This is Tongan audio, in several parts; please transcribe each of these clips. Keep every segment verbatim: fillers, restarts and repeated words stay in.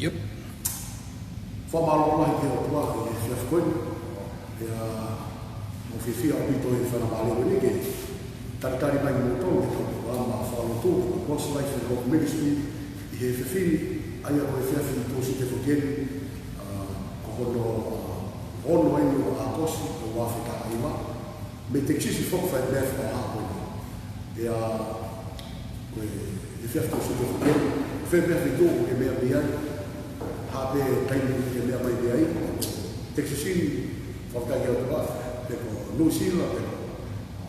Yep. Fakamālō lahi ki he ʻOtua ʻi he efiafi ko eni. Pea ʻoku ou fiefia ʻaupito he faingamālie ko eni ke talitali mai kimoutolu ki heʻetau polokalama fakalotu, God's Life and Hope Ministry, ʻi he efiafi ni, ʻa ia ko e efiafi Tūsite foki eni, ʻa, ko hono, ʻa, ono eni ʻo ʻAokosi, ua afe taha hiva. Mei Texas foki fai meʻa fakaʻaho ko eni. Pea ko e efiafi Tūsite foki eni, fai meʻa feituʻu ke meʻa mei ai, hā pē taimi ke meʻa mai mei ai, Texas ʻi he fakataha ki he ʻOtua, pe ko New Zealand, pe ko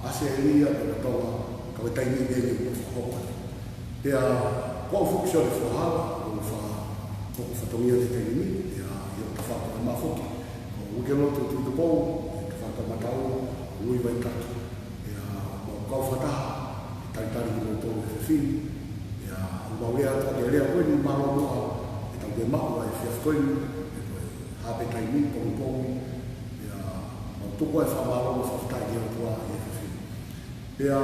ʻAositelēlia, pe ko Tonga, ka ko e taimi ʻeni ʻoku fakahoko ai. Pea ko au foki Sione Fuahala, ʻoku ou fa-, ʻoku ou fatongia he taimi ni, pea ʻi he tafaʻaki ʻo e mafoki, ko e uike lotu Tupou, tafaʻaki ʻo Matau, Louis Vaitaki. Pea mau kau fakataha, talitali kimoutolu he efiafi ni. Pea ʻoku mau lea atu ki he lea ko eni, mālō muʻa ʻetau toe maʻu ʻa e efiafi ko eni, he ko e hā pē taimi, pongipongi. Pea mau tuku ʻa e fakamālō mo e fakafetaʻi ki he ʻOtua he efiafi ni. Pea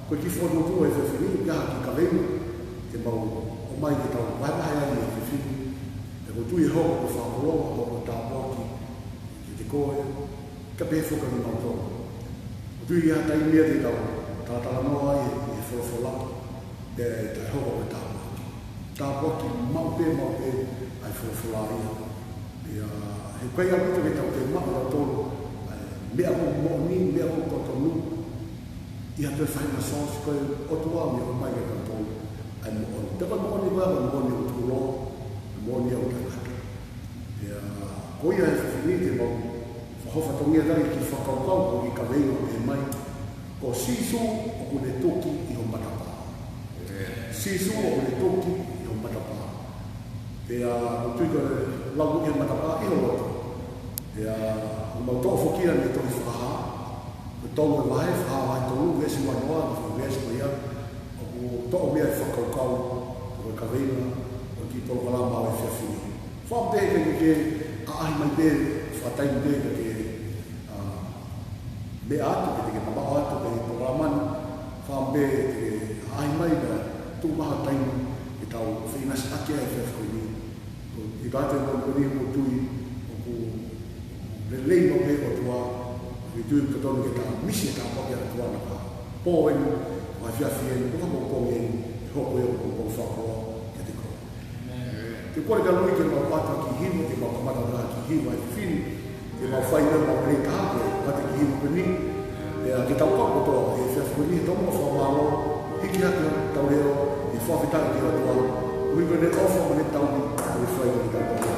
ko e kiʻi fokotuʻutuʻu ʻo e efiafi ni, ʻoku ʻi ai ha kiʻi kaveinga ke mau ʻomai ke tau vahevahe ai he efiafi ni. Pea ʻoku ou tui ʻe hoko ko e fakakoloa, hoko ko e tāpuaki kiate koe, kae pehē foki kiate kimautolu. ʻOku ou tui ʻe ʻi ai ha taimi ia te tau talatalanoa ai he folofola, pea ʻe toe hoko ko e tāpuaki. Tāpuaki maʻu pē, maʻu pē ʻa e folofola ia. Pea he ʻikai ʻaupito ke tau toe maʻu ʻe tautolu ʻa e meʻa ʻoku moʻoni, meʻa ʻoku totonu, ʻi ha toe faʻahinga source, ko e ʻOtua ia ʻoku ʻomai kiate kitautolu ʻa e moʻoni. Pea ko e moʻoni ko ia, ko e moʻoni ʻoku tukulolo, ko e moʻoni ʻoku taʻengata. Pea ko ia he efiafi ni te mau fakahoko fatongia ʻaki e kiʻi fakakaukau ko e kiʻi kaveinga ʻoku pehē mai, ko Sīsū ʻoku ne tuki ʻi ho matapā. Sīsū ʻoku ne tuki ʻi ho matapā. Pea ʻoku ou tui ko e lau ʻi ho matapā ʻi ho loto. Pea ʻoku mau toʻo foki ia mei he tohi Fakahā, ko e tolu ʻo e vahe, Fakahā vahe tolu, veesi uanoa, ko e veesi ko ia ʻoku toʻo mei ai e fakakaukau, ko e kaveinga ʻo e kiʻi polokalama ʻo e efiafi ni. Fakaʻamu pē ke ke ʻaʻahi mai pē, fakataimi pē ke ke, ʻa, meʻa atu, ke te ke mamaʻo atu ki he polokalama ni, fakaʻamu pē ke ke ʻaʻahi mai pea tuku mai ha taimi ke tau feʻinasiʻaki ai he efiafi ko eni. Ko e kiʻi pātai ko eni ʻoku ou tui ʻoku lelei maʻu pē ʻOtua, ʻoku ou tui ʻoku totonu ke ta misi e tāpuaki ʻa e ʻOtua ʻi he pō eni, ʻo e efiafi eni, ʻo e pongipongi eni, ʻe hoko ia ko e pongipongi fakakoloa kiate koe. Te u kole kia Louis ke mau ʻoatu ha kiʻi hiva, ke mau kamata ʻaki ha kiʻi hiva he efiafi ni, ke mau fai ʻa ʻemau lelei taha ke ʻoatu e kiʻi hiva ko eni. Pea ke tau kau kotoa he efiafi ko eni he tomuʻa fakamālō, hiki hake ʻetau leʻo ʻi he fakafetaʻi ki he ʻOtua, koeʻuhi ko ʻene ʻofa mo ʻene tauhi, ʻoku ne fai kiate kitautolu.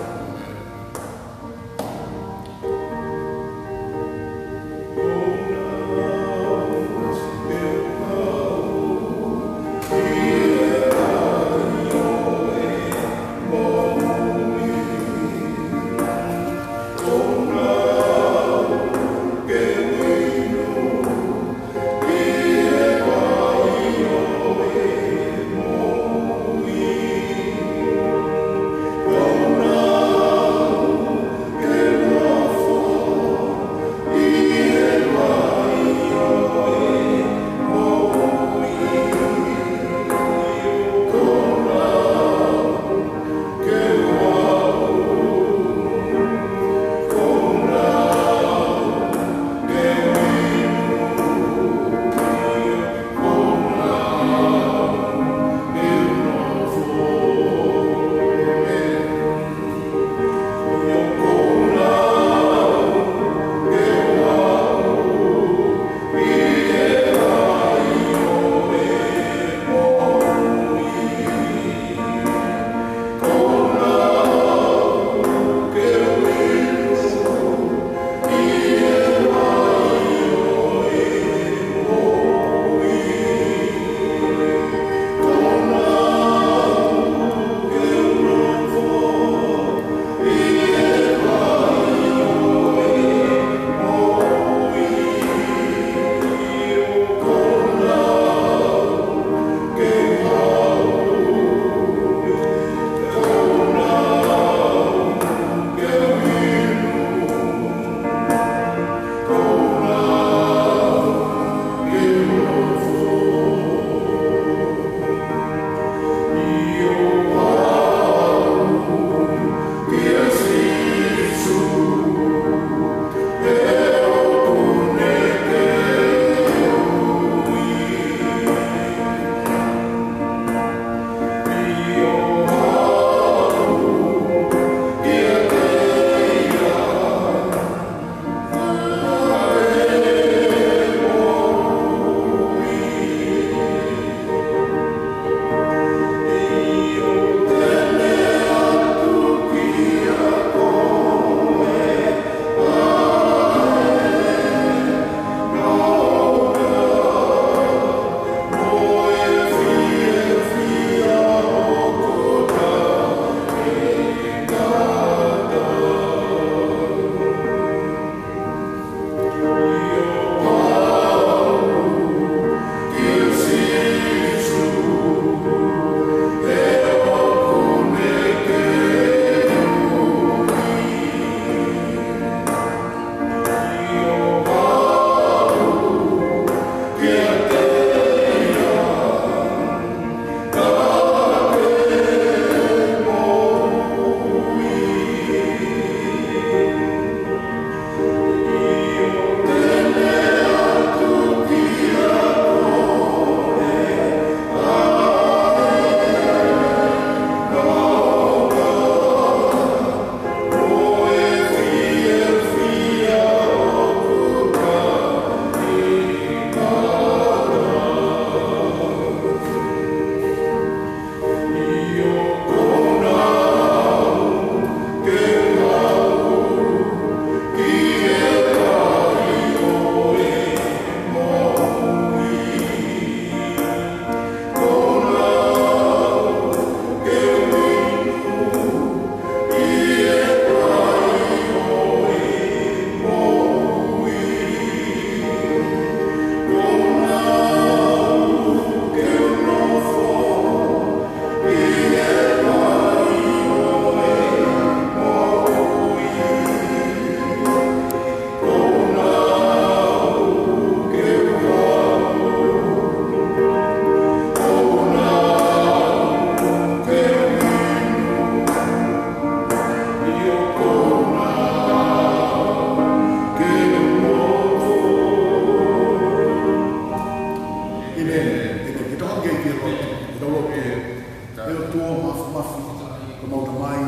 Mau Tamai,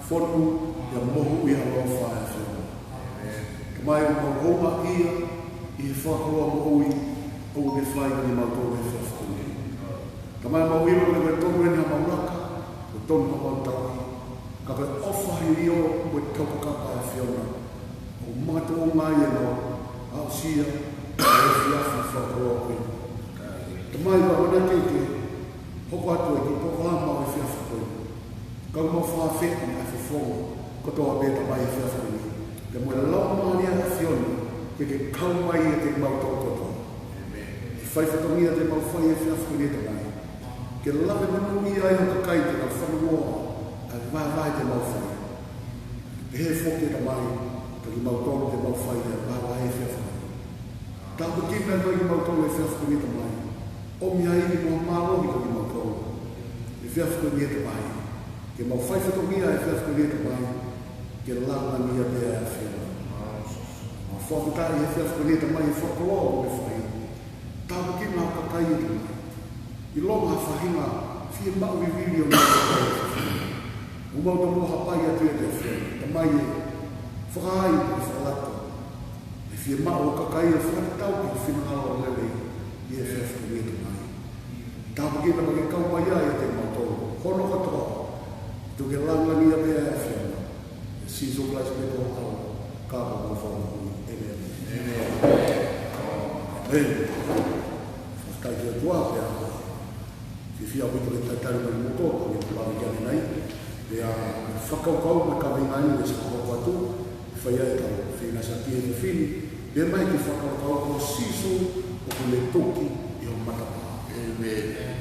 fonu, pea mohu ʻi he ʻaloʻofa ʻa e ʻAfiona. Tamai, ʻoku mau houngaʻia ʻi he fakakoloa moʻui ʻoku ke fai kimautolu he efiafi ko eni. Tamai, mau ʻilo ʻoku ʻikai tonu eni haʻamau laka, ʻikai tonu haʻamau tauhi, ka ko e ʻofa, hili ʻo mo e taukakapa ʻa e ʻAfiona ʻoku makatuʻunga ai ʻemau aʻusia ʻa e efiafi fakakoloa ko eni. Tamai, ʻoku mau ʻamanaki ke ke hoko atu e kiʻi polokalama ʻo e efiafi ko eni. Ka ʻoku mau fakaafeʻi ʻa e fofonga kotoa pē, Tamai, he efiafi ko eni, pea mo e Laumālie ʻa e ʻAfiona ke ke kau mai ʻiate kimautolu kotoa. ʻE fai fatongia te mau fai he efiafi ko eni, Tamai, ke lave monūʻia ai ho kakai te nau fanongoa ʻa e vahevahe te mau fai. Pehē foki, Tamai, kiate kimautolu te mau fai ʻa e vahevahe he efiafi ko eni. Tāpuekina mai kimautolu he efiafi ko eni, Tamai. ʻOmi ha ivi mo ha mālohi kiate kimautolu he efiafi ko eni, Tamai, ke mau fai fatongia he efiafi ko eni, Tamai, ke lāngilangiʻia pē ʻa e ʻAfiona. Mau fakafetaʻi he efiafi ko eni, Tamai, he fakakoloa ʻoku ke fai. Tāpuekina ho kakai, Tamai. ʻIlonga ha faʻahinga fiemaʻu vivili ʻo nau ʻoku mau tomuʻa hapai atu ʻiate koe, Tamai, ʻe fakaai mo fakalato e fiemaʻu ʻo e kakai ʻo fakatatau ki ho finangalo lelei ʻi he efiafi ko eni, Tamai. Tāpuekina mai ke kau mai ai ʻiate kimautolu hono kotoa, tuku ke lāngilangiʻia pē ʻa e ʻAfiona. ʻIa Sīsū Kalaisi pē ko ho ʻAlo, ka ko homau Fakamoʻui. ʻĒmeni. ʻĒmeni. ʻĒmeni. Fakafetaʻi ki he ʻOtua, pea fiefia ʻaupito ke talitali mai kimoutolu ʻi he polokalama ko eni. Pea fakakaukau mo e kaveinga ʻe hoko atu, fai ai ʻetau feinga siʻi fefine, pea mai ki he fakakaukau, ko Sīsū ʻoku ne tuki ʻi ho matapā. ʻĒmeni.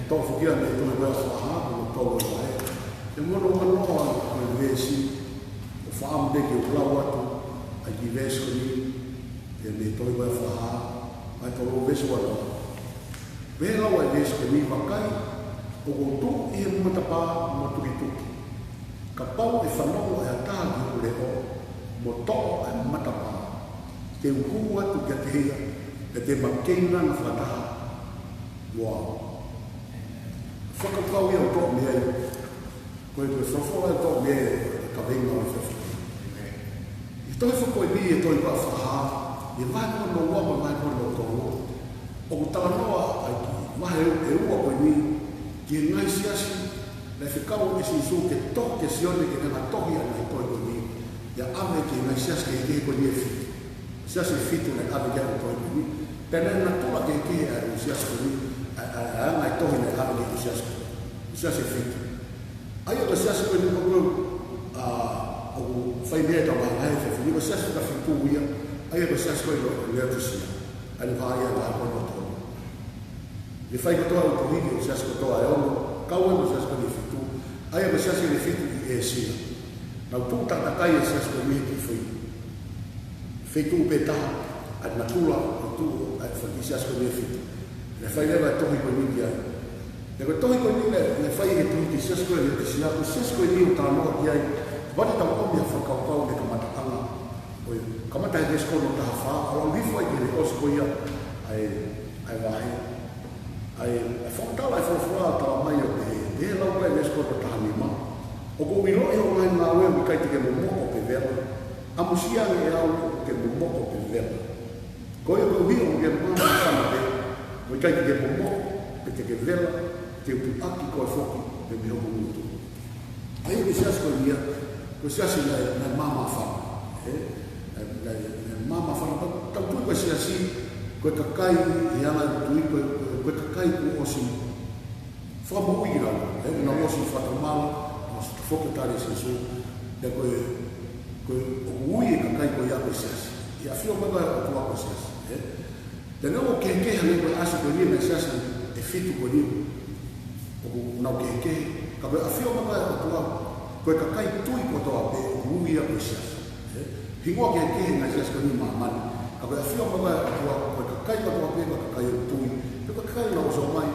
Toʻo foki ia mei he tohi ko ia ʻa Fakahā, ko e tolu ʻa e vahe. Pea mo hono ua noa ʻa e veesi, ʻoku ou fakaʻamu pē ke u lau atu ʻa e kiʻi veesi ko eni, pea mei he tohi ko ia ʻa Fakahā, vahe tolu veesi ua noa. Pehē ʻe he lau ʻa e veesi ko eni, vakai, ʻoku ou tuʻu ʻi he matapā mo tukituki. Kapau ʻe fanongo ʻe ha taha ki hoku leʻo, mo toʻo ʻa e matapā, te u hū atu kiate ia, pea te ma keinanga fakataha mo au. Fakakaukau ia ʻoku toʻo mei ai, ko e, ko e folofola ʻoku toʻo mei ai e kaveinga ʻo e efiafi. ʻI he tohi foki ko eni, ʻi he tohi ko ia ʻa Fakahā, ʻi he vahe ko hono ua mo e vahe ko hono tolu, ʻoku talanoa ʻa e kiʻi vahe ʻe ua ko eni ki he ngaahi siasi naʻe fekau ʻe Sīsū ke tohi kia Sione ke ne hanga ʻo tohi ʻa e ngaahi tohi ko eni, ʻo ʻave ki he ngaahi siasi kehekehe ko eni ʻe fitu. Siasi ʻe fitu naʻe ʻave ki ai e tohi ko eni. Pea naʻe natula kehekehe ʻa e siasi ko eni, ʻa, ʻa, ʻa e ngaahi tohi naʻe ʻave ki he siasi ko eni. Siasi ʻe fitu. ʻA ia ko e siasi ko eni ʻoku, ʻa, ʻoku fai mei ai ʻetau vahevahe he efiafi ni, ko e siasi fakafitu ia, ʻa ia ko e siasi ko ē ʻi Leotisia. ʻA ia ko e vahe ia, vahe ko hono tolu. Ne fai kotoa ʻa e tohi ki he siasi kotoa ʻe ono, kau ai mo e siasi ko eni ʻe fitu, ʻa ia ko e siasi ʻe fitu ʻi ʻĒsia. Naʻe tuʻu takatakai e siasi ko eni he kiʻi fei-, feituʻu pē taha, ʻa e natula ʻo e tuʻu ʻa e fanga kiʻi siasi ko eni ʻe fitu. Ne fai leva e tohi ko eni ki ai. Pea ko e tohi ko eni naʻe, naʻe fai he tohi ki he siasi ko ē ʻi Leotisia, ko e siasi ko eni ʻoku talanoa ki ai, kapau te tau ʻomi ha fakakaukau mei he kamataʻanga, ʻo e kamata he veesi ko hono taha fā, ʻo aʻu hifo ai ki he ʻosi ko ia ʻa e, ʻa e vahe. ʻA e, ʻa e fakamatala ʻa e folofola ʻoku talamai ʻo pehē, pehē lau ko ē veesi ko hono taha nima: ʻOku ou ʻiloʻi hoʻo ngaahi ngāue, ʻoku ʻikai te ke momoko pe vela, ʻamusia ange ʻe au ʻoku ke momoko pe vela. Ko ia koeʻuhi ʻoku ke māmāfana pē, ʻoku ʻikai te ke momoko, pe te ke vela, te u puʻaki koe foki mei hoku ngutu. ʻA ia ko e siasi ko eni ia, ko e siasi naʻe, naʻe māmāfana. Ē? Naʻe, naʻe, naʻe māmāfana, tau, tau tui ko e siasi, ko e kakai, ʻi he anga e tui, ko e, ko e kakai kuo ʻosi fakamoʻui kinautolu, ē, kuo nau ʻosi fakatomala, ʻosi foki ʻo tali ʻa Sīsū, pea ko e, ko e, ʻoku ui e kakai ko ia ko e siasi. ʻI he ʻafio mai ko ē ʻa e ʻOtua ko e siasi, ē. Pea neongo ʻoku kehekehe hangē ko e ʻasi ko eni mei he siasi ʻe fitu ko eni, ʻoku nau kehekehe, ka ko e ʻafio mai ko ē ʻa e ʻOtua, ko e kakai tui kotoa pē ʻoku ui ia ko e siasi. Ē? Hingoa kehekehe e ngaahi siasi ko eni ʻi māmani, ka ko e ʻafio mai ko ē ʻa e ʻOtua, ko e kakai kotoa pē ko e kakai ʻoku tui, pea ko e kakai ʻoku nau ʻosi ō mai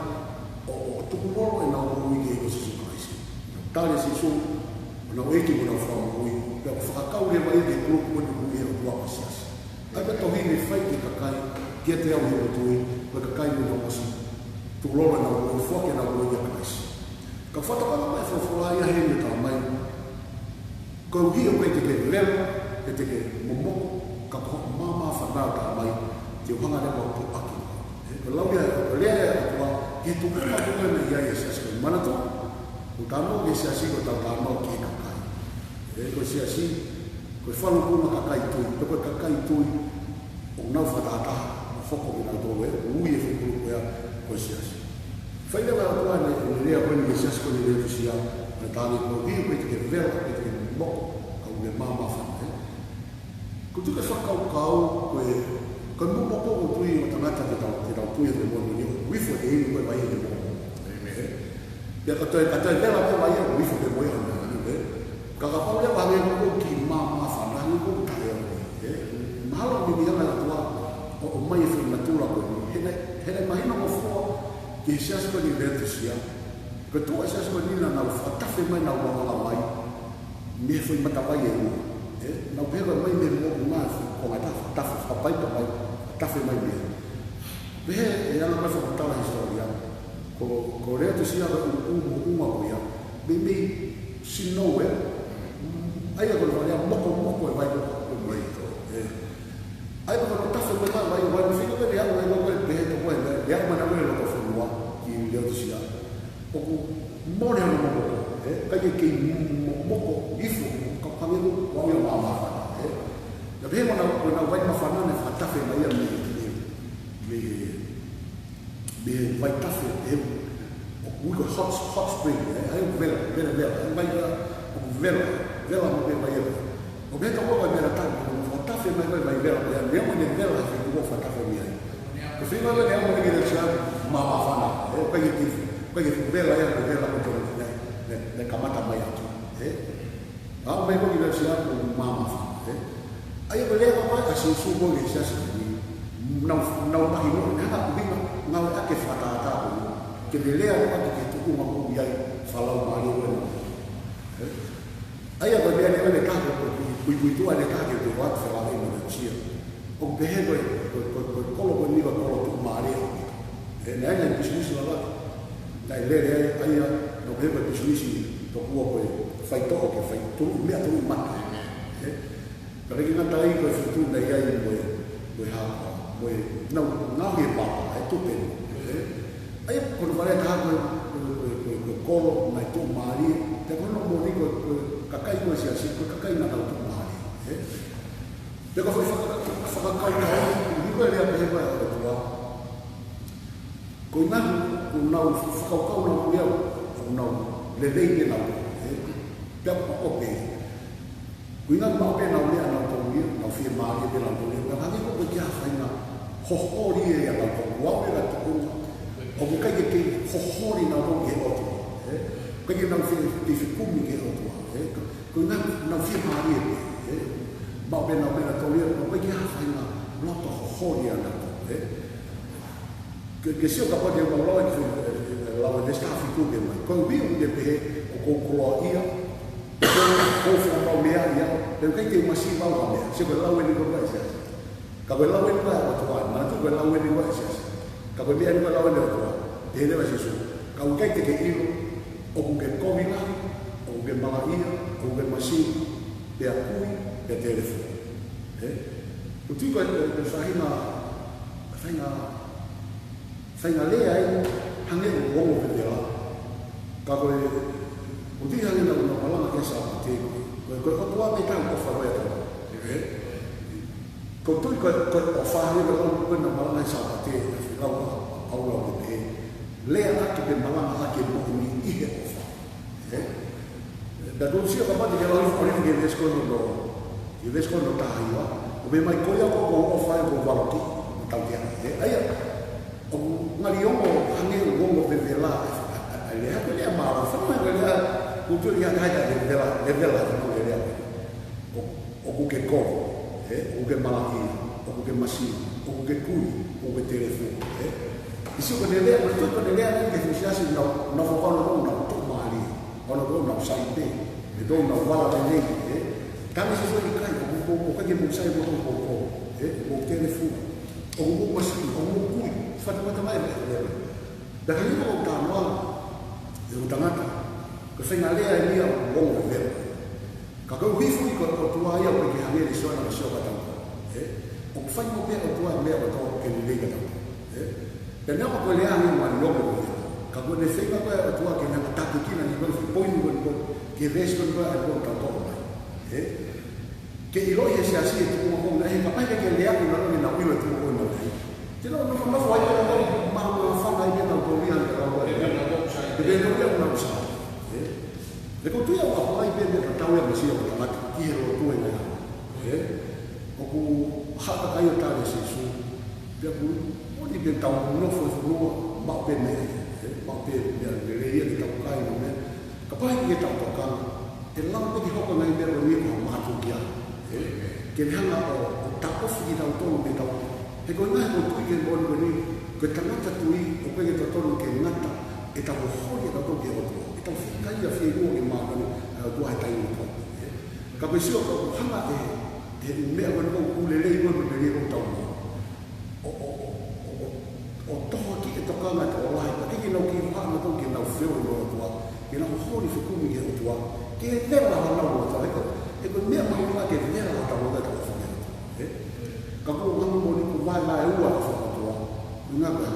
ʻo, ʻo, ʻo tukulolo ʻenau moʻui ki he ʻEiki ko Sīsū Kalaisi. Tali ʻa Sīsū, ʻo nau ʻEiki mo nau Fakamoʻui, pea ʻoku fakakau leva ia ki he kulupu ko eni ʻoku ui ʻe he ʻOtua ko e siasi. ʻA ia ko e tohi ne fai ki he kakai, kiate au ʻi hoku tui, ko e kakai ʻoku nau ʻosi tukulolo ʻenau moʻui, foaki ʻenau moʻui kia Kalaisi. Ka ʻoku fakatokanga mai e folofola ia heni ʻo talamai, Koeʻuhi ʻoku ʻikai te ke vela, ʻikai te ke momoko, ka ko hoʻo māmā fana ʻoku talamai, te u hanga leva ʻo puʻaki. Ē, ko e lau ia, ko e lea ia ʻa e ʻOtua, ki he tuʻunga ko ē naʻe ʻi ai e siasi ko ē. Manatuʻi, ʻoku tau talanoa ki he siasi, ʻoku tau talanoa ki he kakai. Ē, ko e siasi, ko e falukunga kakai tui, pe ko e kakai tui, ʻoku nau fakatahataha, ʻo hoko kinautolu ē, ʻoku ui e foʻi kulupu ia ko e siasi. Fai leva ʻe he ʻOtua ʻene, ʻene lea ko eni ki he siasi ko eni Leotisia, ʻo ne tala ange koeʻuhi ʻoku ʻikai te ke vela, ʻikai te ke momoko, ka ʻoku ke māmā fana, ē. Ko e tuʻu ke fakakaukau, ko e, ko e momoko ʻoku tui ʻa e tangata te tau, te tau tui ʻa e moʻoni, ʻoku ifo he inu ko ē vai ʻene momoko. ʻĒmeni. Pea ka toe, ka toe vela pē vai ʻoku ifo pē mo ia ʻo ne inu, ē. Ka kapau leva hangē ʻoku ke māmā fana, hangē ʻoku ke taʻeʻaonga, ē. Mahalo ʻoku meimei hanga ʻe he ʻOtua ʻo, ʻo ʻomai e foʻi natula ko eni. He naʻe, he naʻe mahino ngofua ki he siasi ko eni Leotisia. Ko e tuʻu ʻa e siasi ko eni naʻa nau fakatafe mai, nau langa mai mei he foʻi matavai ʻe ua. Ē, nau pehē ko e mai mei he moʻunga, ko e ngata fakatafe, fakapaipa mai, fakatafe mai mei ai. Pehē ʻe he anga ko ē e fakamatala hisitōlia, ko, ko Leotisia ko e ʻū, ʻū moʻunga ko ia, meimei sino ē, ʻa ia ko e lea mokomoko e vai ko ē mai to, ē. ʻA ia ko e tafe ko ē mai, vai, vai, fika ko e lea, vai, vai, vai, pehē to ko e lea, lea mai na ko e loto fonua ki Leotisia. ʻOku mole hono momoko, ē, ʻikai ke kei mo-, momoko, ifo, ka hangē ʻoku ʻikai ke māmā fana, ē. Pea pehē mo ʻenau, ko ʻenau vai māfana naʻe fakatafe mai ia mei, mei, mei, mei he vaitafe, ē, ʻoku ui ko e hot, hot spring, ē, ʻa ia ʻoku vela, vela, vela, ʻa ia vai ia, ʻoku vela, vela mo e vai ia. ʻO meʻa tau ko e vela tau, ʻoku fakatafe mai ko e vai vela, ʻa ia, meʻa mo ʻene vela, he ʻoku fakatafe mai ai. Ko e feinga leva ʻa e ʻOtua ke ne sia māmā fana, ē, ʻikai ke, ʻikai ke vela ia, ko e vela ko ē naʻe, naʻe, naʻe kamata mai ʻaki, ē. ʻA ia ʻoku meimei ko e lea ʻa e siasi ko e māmā fana, ē. ʻA ia ko e lea ko ē ʻa Sīsū ko ē ki he siasi ko eni, nau, nau mahino, naʻe hanga ʻo ʻuhinga, ngāueʻaki e fakatātā ko eni, ke ne lea atu ki he tuʻunga ʻoku ʻi ai e fakalaumālie ko ē. Ē? ʻA ia ko e meʻa leva ʻe taha ko e puipuituʻa ʻe taha ke u ʻoatu felāveʻi mo Leotisia. ʻOku pehē ko e, ko e, ko e, ko e kolo ko eni ko e kolo tuʻumālie. Ē, naʻe ʻi ai e pisinisi lalahi naʻe lele ai, ʻa ia, naʻe pehē ko e pisinisi tokua ko e faitoʻo ke fai tuluʻi meʻa, tuluʻi mate. Ē? Ka ʻikai ke ngata ai, ko e feituʻu naʻe ʻi ai mo e, mo e hā, mo e, nau, nau he papa, e tupe. Ē? ʻA ia, ko hono vale ʻe taha ko e, ko e, ko e, ko e, ko e kolo naʻe tuʻumālie, pea ko hono moʻoni ko e, ko e kakai ko ē siasi, ko e kakai naʻa nau tuʻumālie. Ē? Pea ko e foʻi faka-, fakakaukau, ʻi he lea pehē ko ē ʻa e ʻOtua. Ko e ʻuhinga, ʻoku nau fakakaukau nautolu ia, ʻoku nau lelei pē nautolu, ē? Pea ʻoku pehē. Ko e ʻuhinga maʻu pē ʻenau lea nautolu ia, nau fiemālie pē nautolu ia, pea hangē ko e ʻikai ha faʻahinga hoholi ia ʻia nautolu, ʻoku ʻi ai e tuʻunga ʻoku ʻikai ke kei hoholi nautolu ki he ʻOtua, ē? ʻIkai ke nau fe-, kei fekumi ki he ʻOtua, ē? Ko e ʻuhinga nau fiemālie pē, ē? Maʻu pē ʻenau lea nautolu ia, ʻoku ʻikai ke ʻi ai ha faʻahinga loto hoholi ʻia nautolu, ē? Ke, ke sio kapau te u lau e, e, e, lau e veesi taha fitu ke mai. Koeʻuhi ʻoku te pehē, ʻoku ou koloaʻia, ʻoku ou fakapapauʻi meʻa ia, pea ʻoku ʻikai te u masiva au ha meʻa. Sio ko e lau eni ko ē ʻa e siasi. Ka ko e lau eni ko ē ʻa e ʻOtua, manatuʻi ko e lau eni ko ē ʻa e siasi. Ka ko e meʻa eni ko ē lau eni ʻa e ʻOtua, pehē leva ʻe Sīsū. Ka ʻoku ʻikai te ke ʻilo, ʻoku ke kovi lahi, ʻoku ke malaʻia, ʻoku ke masiva, pea kui, pea telefua. Ē? ʻOku tui ko e, ko e, ko e faʻahinga, faʻahinga, faʻahinga lea ē, hangē ʻoku ongo vevela. Ka ko e, ʻoku tui hangē naʻa, naʻa ku malanga ki ai Sāpate. Ko e, ko e ʻOtua pē taha ʻoku ʻofa ko ē ʻa e tau. Ē? ʻOku tui ko e, ko e ʻofa hangē ko e lau ko ē naʻa ku malanga he Sāpate, ʻa e fekau ʻa, ʻa Paula ʻo ne pehē. Lea ʻaki pe malanga ʻaki e moʻoni ʻi he ʻofa. Ē? Pea ko u sio kapau te ke lau hifo hifo ki he veesi ko hono, ki he veesi ko hono taha hiva, ʻoku pehē mai ko ia ʻoku ou ʻofa ai ʻoku ou valokiʻi, ʻoku ou tautea. Ē, ʻa ia, ʻoku ngali ongo hangē ʻoku ongo vevela, ʻa, ʻa, ʻa, lea ko e lea mālohi, fana ko e lea, ʻoku tui ia kai ʻa e vevela, vevela, fana ko e lea. ʻO, ʻoku ke kovi, ē, ʻoku ke malaʻia, ʻoku ke masiva, ʻoku ke kui, ʻoku ke telefua, ē. ʻI sio ko ʻene lea, ko e tuʻu ko ʻene lea eni ki he fuʻu siasi nau, nau fakakaukau nautolu nau tuʻumālie, ʻo nautolu nau sai pē, ʻe tau nau vala lelei, ē. Tangi Sīsū ʻikai, ʻoku, ʻoku, ʻoku ʻikai ke mou sai mo ʻoku, ʻoku, ē, ʻoku telefua, ʻoku masiva, ʻoku kui, fakatamata mai, ē, ē. Pea ka ʻi ai ʻoku tanoa, ʻe ʻoku tangata, ko e faʻahinga lea eni ia ʻoku ongo vevela. Ka Ka ko e ʻuhi foki ko e ʻOtua ia ʻoku ʻikai ke hangē ʻa Siona mo Sioka tautolu. Ē? ʻOku fai mo pē ʻOtua e meʻa kotoa ke lelei kiate kitautolu. Ē? Pea neongo ko e lea ange ʻoku ʻikai ke lelei. Ka ko e feinga ko ē ʻa e ʻOtua ke ne hanga ʻo tākiekina ʻa e kiʻi poini ko eni ko ē, ki he veesi ko eni ko ē ʻa eni ko ē ʻoku tau toʻo mai. Ē? Ke ʻiloʻi ʻe he siasi e tuʻunga ko ena, he kapau ʻe ʻikai ke lea ʻi lalo ke nau ʻilo e tuʻunga ko ena. Te nau nofonofo ai pē ʻo nau maʻu maʻu fanga ai pē ʻenau tōmia ʻenau tōmia. Te pē tōmia ʻenau sai. Ē? He ʻoku ou tui au ʻoku ʻi ai pē meʻa tatau ia mo e sio ʻo e tangata ki he lotu ʻi he ngaahi ʻaho. Ē? ʻOku hā kakai ʻo tali ʻa Sīsū. Pea ʻoku moʻoni pē tau nofo he fonua, maʻu pē meʻa. Ē? Maʻu pē meʻa lelei ia ke tau kai mo e meʻa. Kapau ʻe ʻikai ke tau tokanga, ʻe lava pē ke hoko e ngaahi meʻa ko eni ko ha mātuʻaki ia. Ē? Ke ne hanga ʻo, ʻo taʻofi kitautolu mei heʻetau. He ko e ngaahi ʻoku ou tui ki he moʻoni ko eni, ko e tangata tui, ʻoku ʻikai ke totonu ke ngata ʻetau holi ʻatautolu ki he ʻOtua. ʻEtau fika ia fielua ki he māmani, ʻa e ʻOtua he taimi kotoa. Ē? Ka ko e sio ko ē ʻoku hanga ʻe, ʻe he meʻa ko eni ʻoku lelei ko eni mo e meʻa ko eni ʻoku tau maʻu. ʻO, ʻo, ʻo, ʻo, ʻo, ʻo tohoakiʻi e tokanga ʻa e tokolahi, ka ke ke nau ki vaha na tau ke nau feohi mo e ʻOtua, ke nau holi fekumi ki he ʻOtua, ke vela honau loto, he ko, he ko e meʻa mahuʻinga ke vela honau loto ʻa e ʻOtua. Ē? Ka ko e ʻuhinga moʻoni ko e vaeua ʻa e ʻofa ʻa e ʻOtua, ʻuhinga ko e,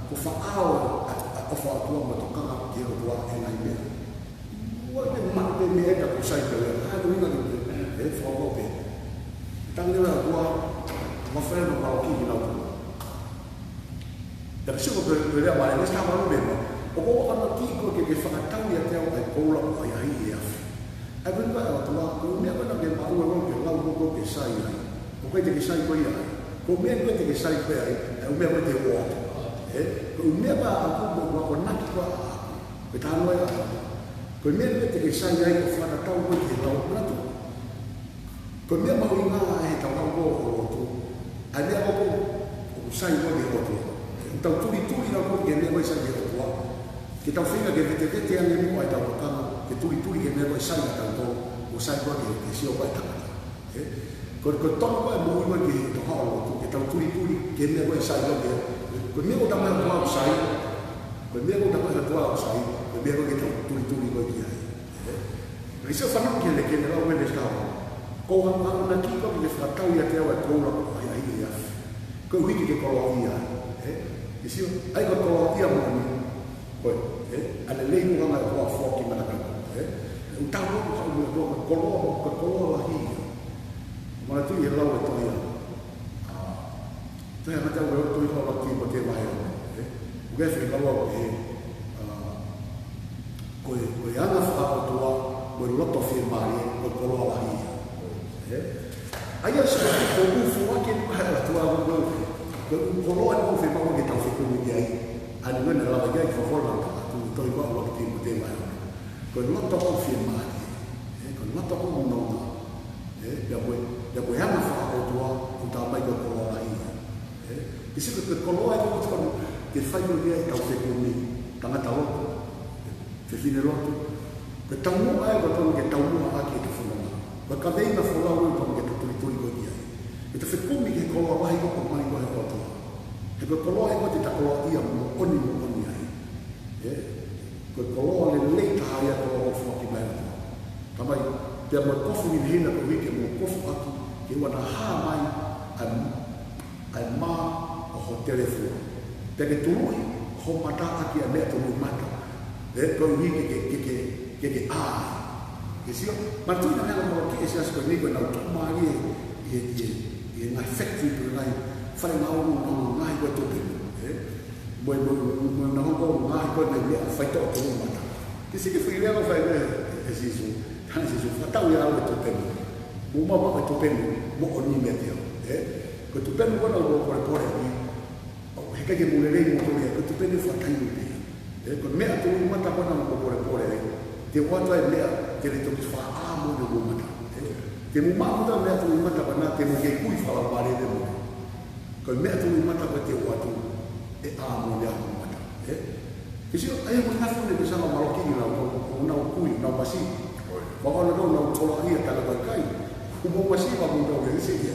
ko e faʻao ʻa, ʻa, ʻofa ʻa e ʻOtua mo e tokanga ki he ʻOtua he ngaahi meʻa. ʻOua te mate mei he ka ʻoku sai pē, ʻa e ʻuhinga ke pē, ē, fakaʻope. Tangi leva ʻOtua, mafai na pau ki kinautolu. Pea sio ko e, ko e lea mai, ʻe sika malu mema. ʻOku ou ʻamanaki ko e ke, ke fakatau ʻiate au ʻa e koula ʻoku ʻahiʻahiʻi ʻi he afi. ʻA e ʻuhinga ʻa e ʻOtua, ko e meʻa ko ena ke maʻu ʻe koe ke lau mo koe ke sai ai. ʻOku ʻikai te ke sai koe ia ai. Ko e meʻa ko ē te ke sai koe ai, ʻa e meʻa ko ē te u ʻoatu. Ē? Ko e meʻa ko ē ʻaʻaku mo ʻeku akonaki ko ē ʻaʻaku. Ko e talanoa ia. Ko e meʻa ko ē te ke sai ai ʻo fakatatau koe ki he lau manatu. Ko e meʻa mahuʻinga ʻi heʻetau lau ko ē ʻo lotu. ʻA e meʻa ko ē ʻoku sai koe ki he ʻOtua. ʻOku tau tulituli lau ko ē ki he meʻa ko ē sai ki he ʻOtua. Ke tau feinga ke vetevete ange muʻa ʻetau kakano, ke tulituli ki he meʻa ko ē sai kiate kitautolu, ʻoku sai koe ki he, ki he sio ko ē ʻa e tangata. Ē? Ko, ko e totonu ko ē moʻui ko ē ki heʻetau haʻu ʻo lotu, ke tau tulituli ki he meʻa ko ē sai koe ki he, ko e meʻa ʻoku talamai ʻe he ʻOtua ʻoku sai, ko e meʻa ʻoku talamai ʻe he ʻOtua ʻoku sai, ko e meʻa ko ē ke tau tulituli ko ē ki ai. Ē? Ka ke sio fanongo ki he lea ko eni lau mei he veesi taha ua. ʻOku ou ʻamanaki ko e ke fakatau ʻiate au ʻa e koula ʻoku ʻahiʻahiʻi ʻi he afi. Koeʻuhi ke ke koloaʻia ai. Ē? Ke sio, ʻa ia ko e koloaʻia moʻoni. Ko e, ē, ʻa e lelei ʻoku hanga ʻe he ʻOtua ʻo foaki maʻatautolu. Ē? ʻOku tau ʻoku haʻu mo e ʻOtua ko e koloa, ko e koloa lahi ia. Manatuʻi e lau ʻa e tohi ʻa, ʻa, tohi ʻa Mātiu, ko e tohi ko ē ʻa Tīmote vahe ono. Ē? ʻOku ʻi ai e foʻi lau ʻoku pehē, ʻa, ko e, ko e anga faka-ʻOtua, ko e loto fiemālie, ko e koloa lahi ia. Ē? ʻA ia sio, ko e ʻū foaki ʻa e ʻOtua ko e, ko e ʻū koloa ʻoku fiemaʻu ke tau fekumi ki ai. ʻA ia naʻe lava ia ʻi he folofola ʻa e ʻOtua, tohi ko ē ʻa Tīmote vahe ono. Ko e loto ʻoku fiemālie. Ē, ko e loto ʻoku nonga. Ē, pea ko e, pea ko e anga faka-ʻOtua, ʻoku talamai ko e koloa lahi ia. Ē, ke sio ko e koloa ʻoku totonu ke fai ko ē ʻetau fekumi, tangata lotu, fefine lotu, ko e taumuʻa ʻoku totonu ke taumuʻa ʻaki ʻetau fononga. Ko e kaveinga folau ʻoku totonu ke tau tulituli ko ē ki ai. Ke tau fekumi ki he koloa lahi ʻoku ʻomai ko ē ʻe he ʻOtua. He ko e koloa ia ʻoku te tau koloaʻia moʻoni moʻoni ai. Ē? Ko e koloa lelei taha ia ko e koloa ʻoku foaki mai ʻe he ʻOtua. Tamai, pea mo e kofu hinehina koeʻuhi ke mou kofu ʻaki, ke ʻoua naʻa hā mai ʻa e, ʻa e mā ʻo ho telefua. Pea ke tuluʻi ho mata ʻaki ʻa e meʻa tuluʻi mata. Ē, koeʻuhi ke, ke, ke, ke, ke, ke ʻā. Ke sio, manatuʻi naʻe anga mo ki ʻe he siasi ko eni ko ʻenau tuʻumālie ʻi he, ʻi he, ʻi he ngaahi factory, ko e ngaahi fale ngāue, ngaahi ko e tupenu. Ē? Mo e, mo e, mo e, mo e ngaahi ko e ngaahi meʻa faitoʻo tuluʻi mata. Ke sio ki he foʻi lea naʻe fai ʻe, ʻe Sīsū. Tala ʻe Sīsū, fakatau ia ʻe au e tupenu. Mou maʻu e tupenu moʻoni meiate au. Ē? Ko e tupenu ko ena ʻoku polepole ʻi, ʻoku ʻikai ke mou lelei moutolu ia, ko e tupenu fakataimi pē. Ē, ko e meʻa tuluʻi mata ko ena ʻoku polepole ai. Te u ʻoatu e meʻa, te ne toki fakaʻā moʻoni hoʻomou mata. Ē? Te mou maʻu e meʻa tuluʻi mata ko ena, te mou kei kui fakalaumālie mo. Ko e meʻa tuluʻi mata ko ē te u ʻoatu, ʻe ʻā moʻoni hoʻomou mata. Ē? Ke sio, ʻa ia ko e ngaahi foʻi meʻa ke sanga maloki ni nau, nau, nau kui, nau masiva. Ko e ʻuhinga ʻoku nau koloaʻia, ka nau ʻikai. Ko hoʻomou masiva mo nau ia, ʻe sio ia.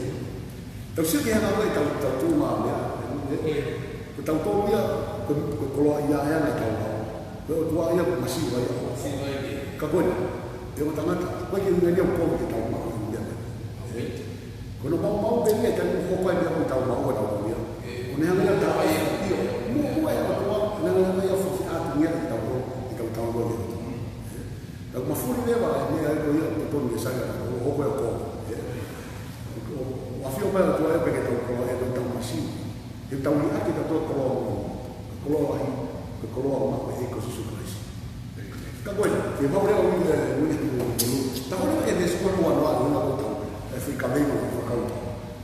Tau sio ki he anga ko ē ʻetau, ʻetau tuʻunga meʻa, ē? Ko ʻetau tōmia, ko, ko e koloaʻia ia ʻetau lau. Ko e ʻOtua ia, ko e masiva ia. Masiva ia. Ka ko ena, ʻe ʻo tangata, ko e ke ngani au pō ke tau Ko e meʻa ʻoku tau maʻu ʻa e tau ia. ʻOku ne hanga ia ʻo tau ai ʻa e ʻio. Muʻomuʻa ʻa e ʻOtua, ne hanga ia ʻo fakaʻatungia ʻetau, ʻetau tau ia. Tau mafuli leva e meʻa ko ia ʻoku totonu ke sai ʻa e tau, ʻo ko e ko. ʻOku ʻafio mai ʻa e ʻOtua ia pē ke tau koloa, ʻe tau masiva. Ke tau liʻaki ʻetau koloa mo, koloa lahi, ke koloa maʻu ʻe he ʻEiki ko Sīsū Kalaisi. Ka ko e, ke mau lea ʻo ui, ui ʻi he ʻulu. Tau lea ki he veesi ko ē ua noa, ʻi he ʻulu ko ē, ʻe fika vei mo fakau.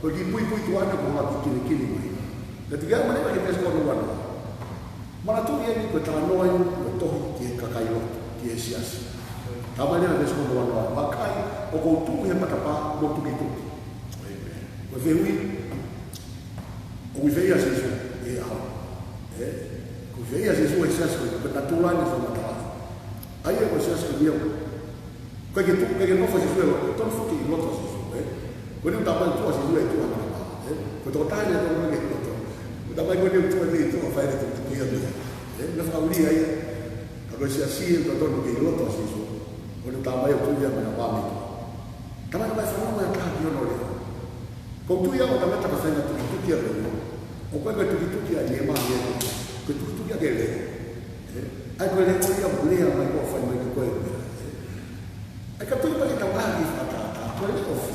Ko e kiʻi puipuituʻa ʻana ko e ngaahi kiʻi kilikili mai. Ka te ke ʻalu mai leva ki he veesi ko ē ua noa. Manatuʻi eni ko e talanoa eni, ko e tohi ki he kakai lotu, ki he siasi. Tau mai leva ki he veesi ko ē ua noa. Vakai, ʻoku ou tuʻu he matapā mo tukituki. Ko e fehuʻi, ʻoku ʻi fē ʻa Sīsū ʻi he ʻaho? ʻE? ʻOku ʻi fē ʻa Sīsū he siasi ko ē, ko e natula ʻene fakamatala. ʻA ia ko e siasi ko eni ʻoku ʻikai ke tuʻu, ʻikai ke nofo ʻa Sīsū ʻi loto, tonu foki ʻi loto ʻa Sīsū, ʻe? Ko eni ʻoku tau mai tuʻu ʻa Sīsū ʻi tuʻa ʻi he matapā, ʻe? Ko e tokotaha eni ʻoku tonu ʻi loto. ʻOku tau mai ko eni ʻoku tuʻu ʻi tuʻa fai ʻene tuʻutuʻu ia. ʻE? Naʻe fakaʻulia ia. Ka ko e siasi ʻoku totonu ke ʻi loto ʻa Sīsū. Ko eni ʻoku tau mai ʻo tuʻu ia ʻi he matapā mei tuʻa. Tau mai, tau mai fanongo ʻa e taha ki hono leʻo. ʻOku ou tui au ʻoku tau mai tau faʻahinga tukituki ʻa e leʻo. ʻOku ʻikai ko e tukituki ʻa e nima ia. Ko e tukituki ʻa e leʻo. ʻE? ʻA ia ko e leʻo ia ʻoku lea mai ʻo fai mai ko e meʻa. ʻE? ʻA ia ka tui pē ke tau ʻalu ki he fakatātā. Ko e leʻo fē.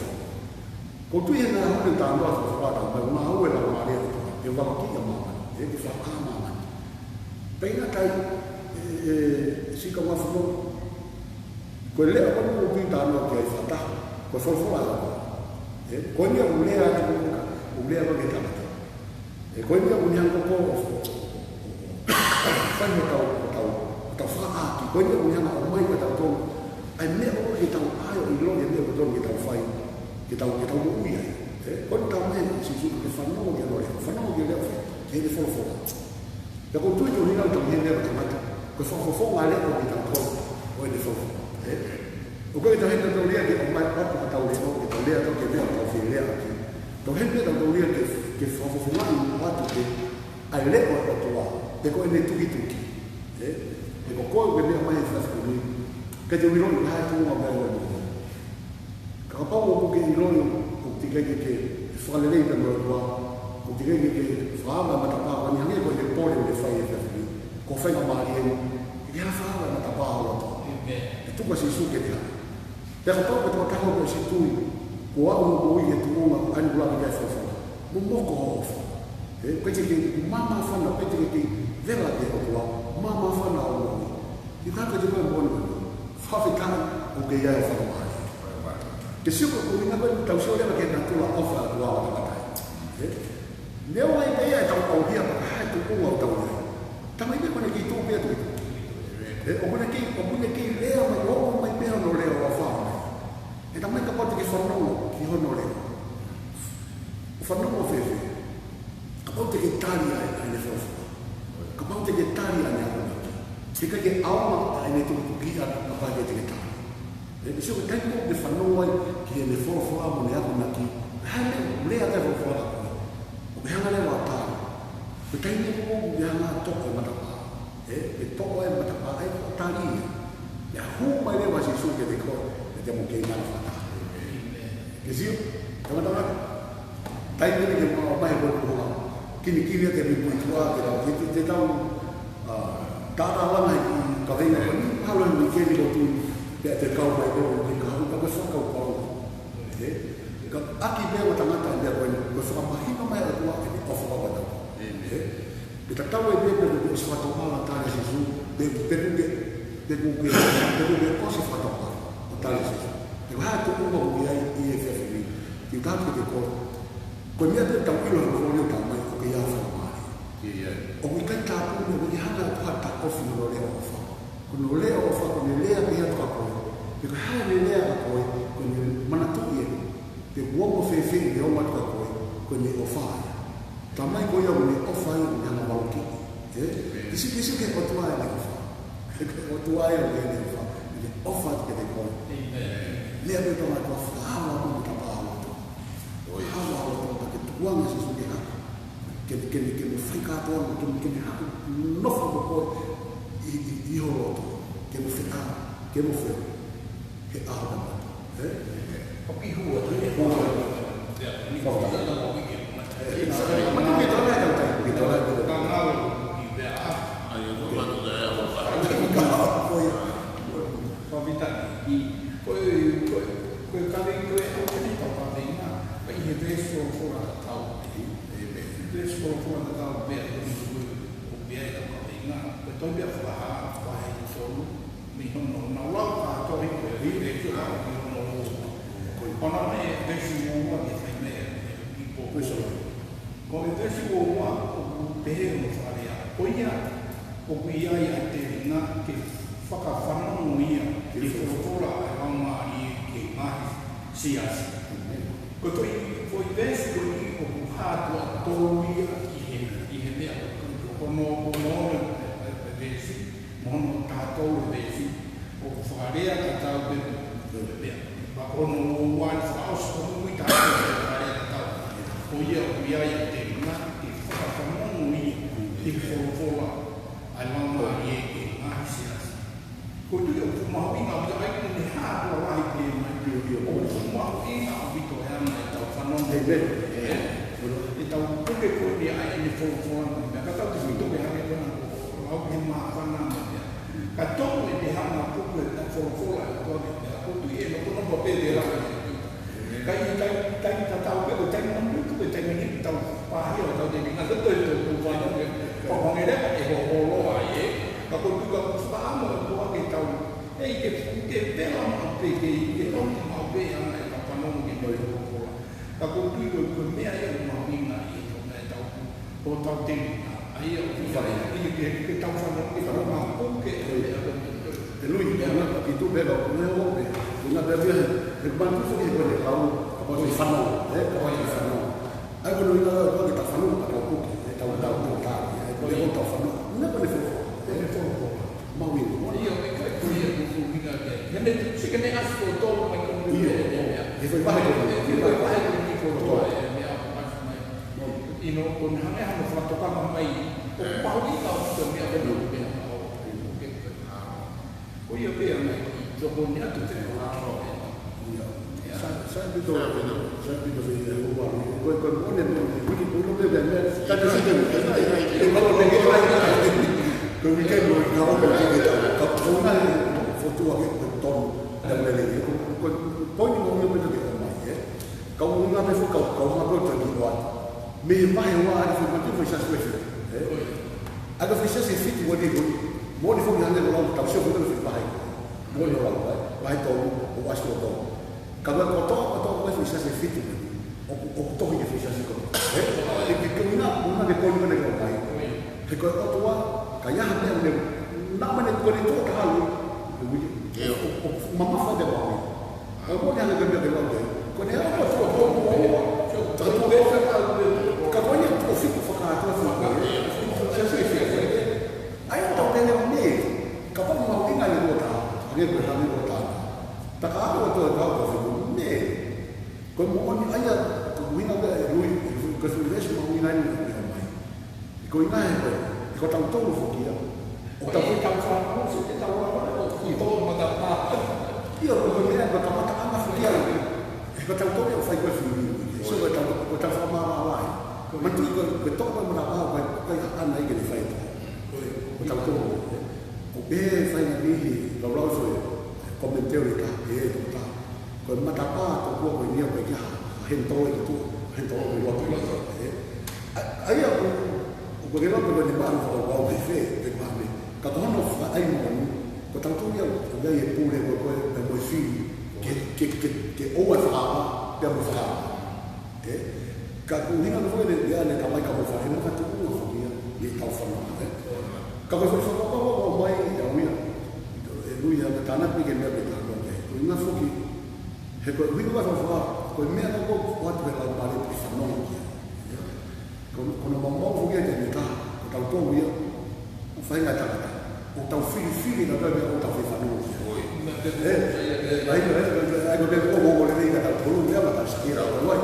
ʻOku ou tui he ngaahi ʻaho ni ʻoku tau noa fakatātā mai. Ngāue ʻa e Laumālie ʻo e ʻOtua. Ke valokiʻi ʻa māmani. ʻE, ke fakahā māmani. Pea ʻi he ngaahi taimi, ʻe, ʻe, sika mafuno. Ko e leʻo ko eni ʻoku tui tau noa ki ai fakataha, ko e folofola ʻa e ʻOtua. ʻE, ko eni ʻoku lea atu ko ka, ʻoku lea atu ki he tangata. ʻE, ko eni ʻoku ne hanga ʻo, ʻo, ʻo, ʻo, fai mo tau, mo tau, mo tau fakaʻaki. Ko eni ʻoku ne hanga ʻo ʻomai ka tau tonu. ʻA e meʻa ʻoku ke tau ʻai ʻo ʻilo, ʻa e meʻa ʻoku tonu ke tau fai, ke tau, ke tau moʻui ai. ʻE, ko eni tau mai Sīsū ke fanongo ki hono leʻo, fanongo ki he leʻo fē, ki heʻene folofola. Pea ʻoku ou tui ko e ʻuhinga ʻoku tau ʻi heni ʻa e tangata, ko e fakafofonga ʻa e leʻo ʻoku tau tonu, ʻo ʻene folofola. ʻE? ʻOku ʻikai ke tau heni ʻo tau lea ke ʻomai ʻo ʻatu ʻa e tau leʻo, ke tau lea ʻo tau ke meʻa ʻo tau fie lea ʻaki. Tau heni pē ʻo tau lea ke, ke fakafofongaʻi ʻo ʻatu ke, ʻa e leʻo ʻo e ʻOtua, pe ko ʻene tukituki. ʻE? Pe ko koe ʻoku ke meʻa mai he efiafi ko eni, ke te u ʻilo ʻi ha tuʻunga meʻa ʻo e moʻui. Ka kapau ʻoku ke ʻilo ʻoku teʻeki ke, ke fakalelei pea mo e ʻOtua, ʻoku teʻeki ke, ke fakaava e matapā ko eni hangē ko e pole ʻoku fai he efiafi ni, ko e faingamālie eni, ke ke hanga fakaava e matapā ho loto. ʻĒmeni. ʻE tuku ʻa Sīsū ke te hanga. Pea kapau ko e tokotaha ʻoku ʻosi tui, kuo aʻu hoʻo moʻui ki he tuʻunga ʻoku ʻalu ʻo lava ki ai e folofola. Momoko hoʻo ʻofa. ʻE, ʻikai ke ke māmāfana, ʻikai ke ke vela ki he ʻOtua, māmāfana hoʻo moʻui. Ke kātaki ko e moʻoni ko eni. Fakafetaʻi ʻoku ʻi ai e fakamālō. Ke sio ko e ʻuhinga ko eni tau sio leva ki he natula ʻofa ʻa e ʻOtua ʻo tangata. ʻE? Neongo ʻa e meʻa ʻoku tau ʻauhia, ka ʻi he tuʻunga ʻoku tau ʻi ai. Talamai pē ko ʻene kei tuʻu pē ʻa e tuʻi. ʻE, ʻoku ne kei, ʻoku ne kei lea mai, ʻoku mai pē hono leʻo ʻo fai. ʻE talamai kapau te ke fanongo ki hono leʻo. ʻO fanongo fēfē? Kapau te ke tali ʻa e, ʻa ʻene folofola. Kapau te ke tali ʻa ʻene akonaki. He ʻikai ke ʻaonga ʻa ʻene tukituki ʻa kapau te ke tali. ʻE, ʻe sio ki he taimi ʻoku ke fanongo ai ki heʻene folofola mo ʻene akonaki. Hā e meʻa ʻoku lea ki ai e folofola kia koe. ʻOku ke hanga leva ʻo tali. Ko e taimi ʻoku ke hanga ʻo toʻo e matapā. ʻE, ke toʻo e matapā ai ko e tali ia. Pea hū mai leva ʻa Sīsū kiate koe, ʻe te mo kei ngana fakataha. Ke sio, tangata ngata. Taimi ni ke mau mai ko e kuhunga. Kinikini ʻa e kiʻi puipuituʻa ke tau, ke, ke, ke tau, ʻa, tātālanga ʻi he kaveinga ko eni, ʻalu ʻi he uikeʻeni ʻo tui, pea te kau mai ko e, ke ka hau ka ko e fakakaukau. ʻE, ka ʻaki pē ʻa e tangata ia ko e, ko e fakamahino mai ʻa e ʻOtua ʻene ʻofa ʻoku tau. ʻE, ke tatau ai pē pe kuo ke ʻosi fakatokanga tali ʻa Sīsū, pe, pe kuo ke, pe kuo ke, pe kuo ke ʻosi fakatokanga ʻo tali ʻa Sīsū. Pe ko e hā e tuʻunga ʻoku ke ʻi ai ʻi he efiafi ni, ke u tapu ke kolo. Ko e meʻa pē ʻoku tau ʻilo he folofola ʻoku tau mai, ʻoku ʻi ai e fakamālō. ʻIo. ʻOku ʻikai tapu mo ʻoku ʻikai hanga ʻe he ʻOtua ʻo taʻofi hono leʻo ʻofa. Ko hono leʻo ʻofa, ko ʻene lea pē ʻa ia kia koe. Pe ko e hā ʻene lea kia koe, ko ʻene manatuʻi ē. Pe kuo mo fēfē ʻene ʻomai kia koe, ko ʻene ʻofa ia. Talamai ko ia ʻoku ne ʻofa ia ʻoku ne hanga ʻo valokiʻi. ʻE? Ke sio, ke sio ki he ʻOtua ʻene ʻofa. Ko e ʻOtua ia ʻoku ne ʻofa. ʻOku ne ʻofa atu kiate koe. ʻĒmeni. Lea pē ʻa e ʻOtua, fakaava hoʻo matapā ʻo loto. ʻOi. Fakaava hoʻo loto, ke tukuange ʻa Sīsū ke haʻu. Ke, ke, ke mo fai kātoa, ke, ke mo haʻu, nofo mo koe, ʻi, ʻi, ʻi ho loto. Ke mo feʻao, ke mo feʻao. He ʻaho kamata. ʻE? ʻOku ʻi hua, ʻi hua. ʻIo, ʻi hua. Tohi Pea Fakahā, vahe tolu, mei hono, naʻa ku lau kātoa ʻi he, ʻi he, ʻi he, ʻi hono ua. Ko e pana me veesi ua ua ke fai mei he, ʻi pō. Ko e veesi ua ua ʻoku pehē hono fakalea: Ko ia ʻoku ʻi ai ʻa e telinga ke fakafanongo ia ʻi he folofola ʻa e Laumālie ki he ngaahi siasi. Ko e foʻi, foʻi veesi ko eni ʻoku hā tuʻo tolu ia ʻi he, ʻi he meʻa ko, ko, ko hono, ko hono, e, e, e veesi, mo hono taha tolu e veesi, ʻoku fakalea tatau pē mo e meʻa. Pea ko hono ua ua ʻi he fakaʻosi ko hono ui tatau pē fakalea tatau. Ko ia ʻoku ʻi ai ʻa e telinga ke fakafanongo ia ʻi he folofola ʻa e Laumālie ki he ngaahi siasi. Ko e tui ʻoku mahuʻinga ʻaupito ai, ʻoku ne hā tuʻo lahi pē mai. ʻIo, ʻio. ʻOku mahuʻinga ʻaupito e anga ʻetau fanongo. ʻĒmeni. ʻE, ʻetau puke ko eni ʻa ʻene folofola mo e meʻa. Ka tau tui toki hake ko ena ko lau he māfana mo e meʻa. Ka tonu ʻene hanga puke ʻetau folofola ʻa e ʻOtua mo e meʻa. Ko e tui ʻe nofonofo pē te laka. Ka ʻi he taimi, taimi tatau pē, ko e taimi manu, ko e taimi ni tau pāhia ʻo tau telinga, tau toe tau tau fānau ke, ko e hangē leva ʻe hoholo ai ē. Ka ko e tuʻu ka ko e fakaʻamu ʻa e ʻOtua ke tau, ʻe ke, ke pela maʻu pē ke, ke ʻomi maʻu pē ʻa e anga ʻetau fanongo ki he meʻa ʻoku hoko. Ka ko e tui ko e, ko e meʻa ia ʻoku mahuʻinga ʻi he tau, ʻetau ʻo tau telinga, ʻa ia ʻoku fai, ʻi he, ke, ke tau fanongo, ke tau maʻu, ke, ke, ke, ke, ʻE Lui, ʻe ana, ki tu bela, ko ne o pe, ko na bela bela, ʻe manatu foki he ko e lau, kapau te fanongo, ʻe, kapau te fanongo. ʻAi ko Lui na lau, ko e tau fanongo, ka tau puke, ʻe tau, tau, tau, tau, ʻe, ko e tau fanongo. Na ko ne fo, ʻe, fo, fo. Maui, mo. ʻIo, ʻe kai ko ia ko fu mika ke. He ne, se ke ne asu ko tō, mai ko ʻIo, ʻe, ʻe, ʻe, ʻe fai vahe ko ʻe, ʻe fai vahe ko ʻe, ko tō, ʻe, ʻe, ʻe, ʻe, ʻe, ʻe, ʻIno, ko e hangē hano fakatokanga mai, ʻoku mahuʻinga ʻaupito e meʻa ko eni, meʻa ko eni, ko ia pē ʻa e meʻa, tokoni atu te ne ʻalu ʻe. ʻIo. Sa, sa pito, sa pito fei e ua, ko e, ko e mone, mone, wiki, ko e lope pē meʻa, ka te sike, ko e weekend, ko e ka o pē ke ta, ka ko e ngaahi fokotuʻu ake ko e tonu, ʻa e lelei, ko e, ko e, ko e poini mo ia pē ke ʻomai, ē. Ka ʻoku ʻuhinga pē foki, ka, ka ʻoku ʻuhinga pē ʻo tau kiʻi ʻoatu. Mei he vahe ua ʻa e foʻi Mātiu foʻi siasi ʻe fitu, ē? ʻA e foʻi siasi ʻe fitu ʻoku ʻi ai, moʻoni foki hangē ko e lau tau sio foki ki he vahe. Moʻoni ʻo lau, ē? Vahe tolu, ʻo ʻasi ʻo tolu. Ka ko e kotoa, kotoa ko e foʻi siasi ʻe fitu ʻoku, ʻoku tohi ki he foʻi siasi ko ē. Ē? ʻE ke, ke ʻuhinga, ʻuhinga ke koni mene ko mai. He ko e ʻOtua, ka ʻi ai ha meʻa ne, naʻa mene ko ne tuʻo taha ʻalu, ʻe ui, ʻio, ʻo, ʻo, mamafa te maui. ʻA mo ne hanga ka meʻa ke lau ke. Ko ne ʻalu ko tuʻo tolu, ʻo, ʻo, ka tuʻo tolu, ka ko ia tuʻo fitu fakakātoa tuʻo tolu. Siasi ʻe fitu. ʻA ia tau pehē ʻo ne, kapau mahuʻinga ʻi he ʻOtua, hangē ko e hangē ko e ʻOtua. Ta ka ʻalu ko tuʻo tolu ko fitu, ne. Ko e moʻoni ʻa ia, ko e ʻuhinga pē ʻe Lui, ko e foʻi veesi mahuʻinga ʻeni ʻoku ʻomai. Ko e ʻuhinga he ko e, ko tautolu foki ia. ʻO tau, ʻe tau fānau, se te tau ʻalu ʻo ki tō matapā. ʻIo, ko e meʻa, ko e kamataʻanga foki ia. Ko tautolu ia ʻoku fai ko e fili. So ko tau, ko tau fakamālō ai. Manatuʻi ko, ko e tō ko e matapā, ko e, ko e ana i ke ne fai tō. Ko tautolu, ē. ʻOku pehē fai na nihi, lau lau so e, commentary ka, ʻe, ko ta. Ko e matapā tokua ko eni ia ko e kia, ha heni tō e ki tuʻa, heni tō e ki loto. Ē? ʻA, ʻa ia ko, ko e lau ko e ne maʻu fakapapau he fē, pe maʻu ne. Ka ko hono fakaʻai moʻoni, ko tautolu ia, ko ia e pule ko, ko e, pe mo e fili, ke, ke, ke, ke ʻoua e fakaava, pea mo e fakaava. Ē? Ka ko e ʻuhinga ko ē ne, ia ne tamai ka mo fai, he makatuʻunga foki ia, ʻi he tau fanongo, ē? Ka ko e foʻi fakapapau ko mai, ia ʻuia. ʻE Lui ia, ka tānaki ke meʻa ke tānaki. Ko e ʻuhinga foki, he ko e ʻuhinga ko e fakapapau, ko e meʻa ko ē ʻoku ʻoatu he Laumālie ke fanongo ki ai. Ko, ko hono maumau foki ia te ne tā, ko tautolu ia, ʻoku faʻahinga tangata. ʻOku tau filifili na pea ʻoku tau fai fanongo ki ai. ʻOi. Ē, ē, ʻai, ē, ʻai, ʻai, ko e meʻa ʻoku ongo lelei ka tau tolu, meʻa ma tau saki ra, ʻo loi.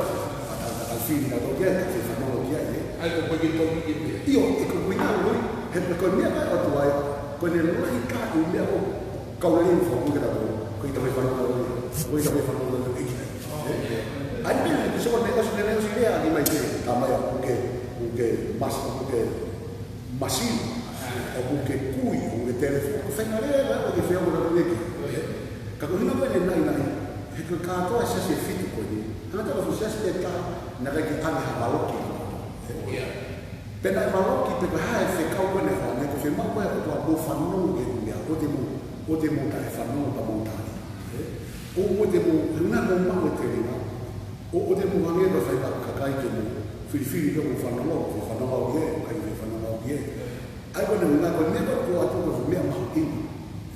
Ma tau, ma tau fili na tau ki ai, tau fai fanongo ki ai, ē. ʻAi, ko e ke tau ki ai. ʻIo, ʻe ko e ʻuhinga ʻo Lui, he ko e meʻa ka ʻoatu ai, ko ʻene lahi ka ʻi meʻa ʻoku kau lelei mo fakaʻuhinga ke tau, ko e tau fai fanongo, ko e tau fai fanongo ki ai. ʻAi, meʻa, ʻe sio ko e meʻa ʻosi, meʻa ʻosi lea, ʻaki mai ke, tā mai ʻoku ke, ʻoku ke, mas, ʻoku ke, masini, ʻoku ke kui, ʻoku ke telefoni, ʻoku faʻahinga lea, lea, ʻoku ke fea, ʻoku ke lea. Ka ko e ʻuhinga ko ē ʻene naʻinaʻi, he ko e kātoa e siasi ʻe fitu ko eni, hanga tala ko e siasi ʻe taha, naʻe ʻikai ke ʻange ha valoki. ʻIo. Pea naʻe valoki pē ko e hā e fekau ko ē naʻe fai, ko e fiemaʻu ko ē ʻa e ʻOtua mou fanongo ki he meʻa, ʻoua te mou, ʻoua te mou taʻefanongo pea mou tali. Ē? ʻOua te mou, he ʻuhinga mou maʻu e telinga. ʻO, ʻoua te mou hangē ko e fai ʻa e kakai ke mou filifili pē mou fanongo, ke fanongo au ki ai, ʻikai ke fanongo au ki ai. ʻA ia ko e ʻuhinga ko e meʻa ko ē ʻoku ʻoatu ko e meʻa mahuʻinga.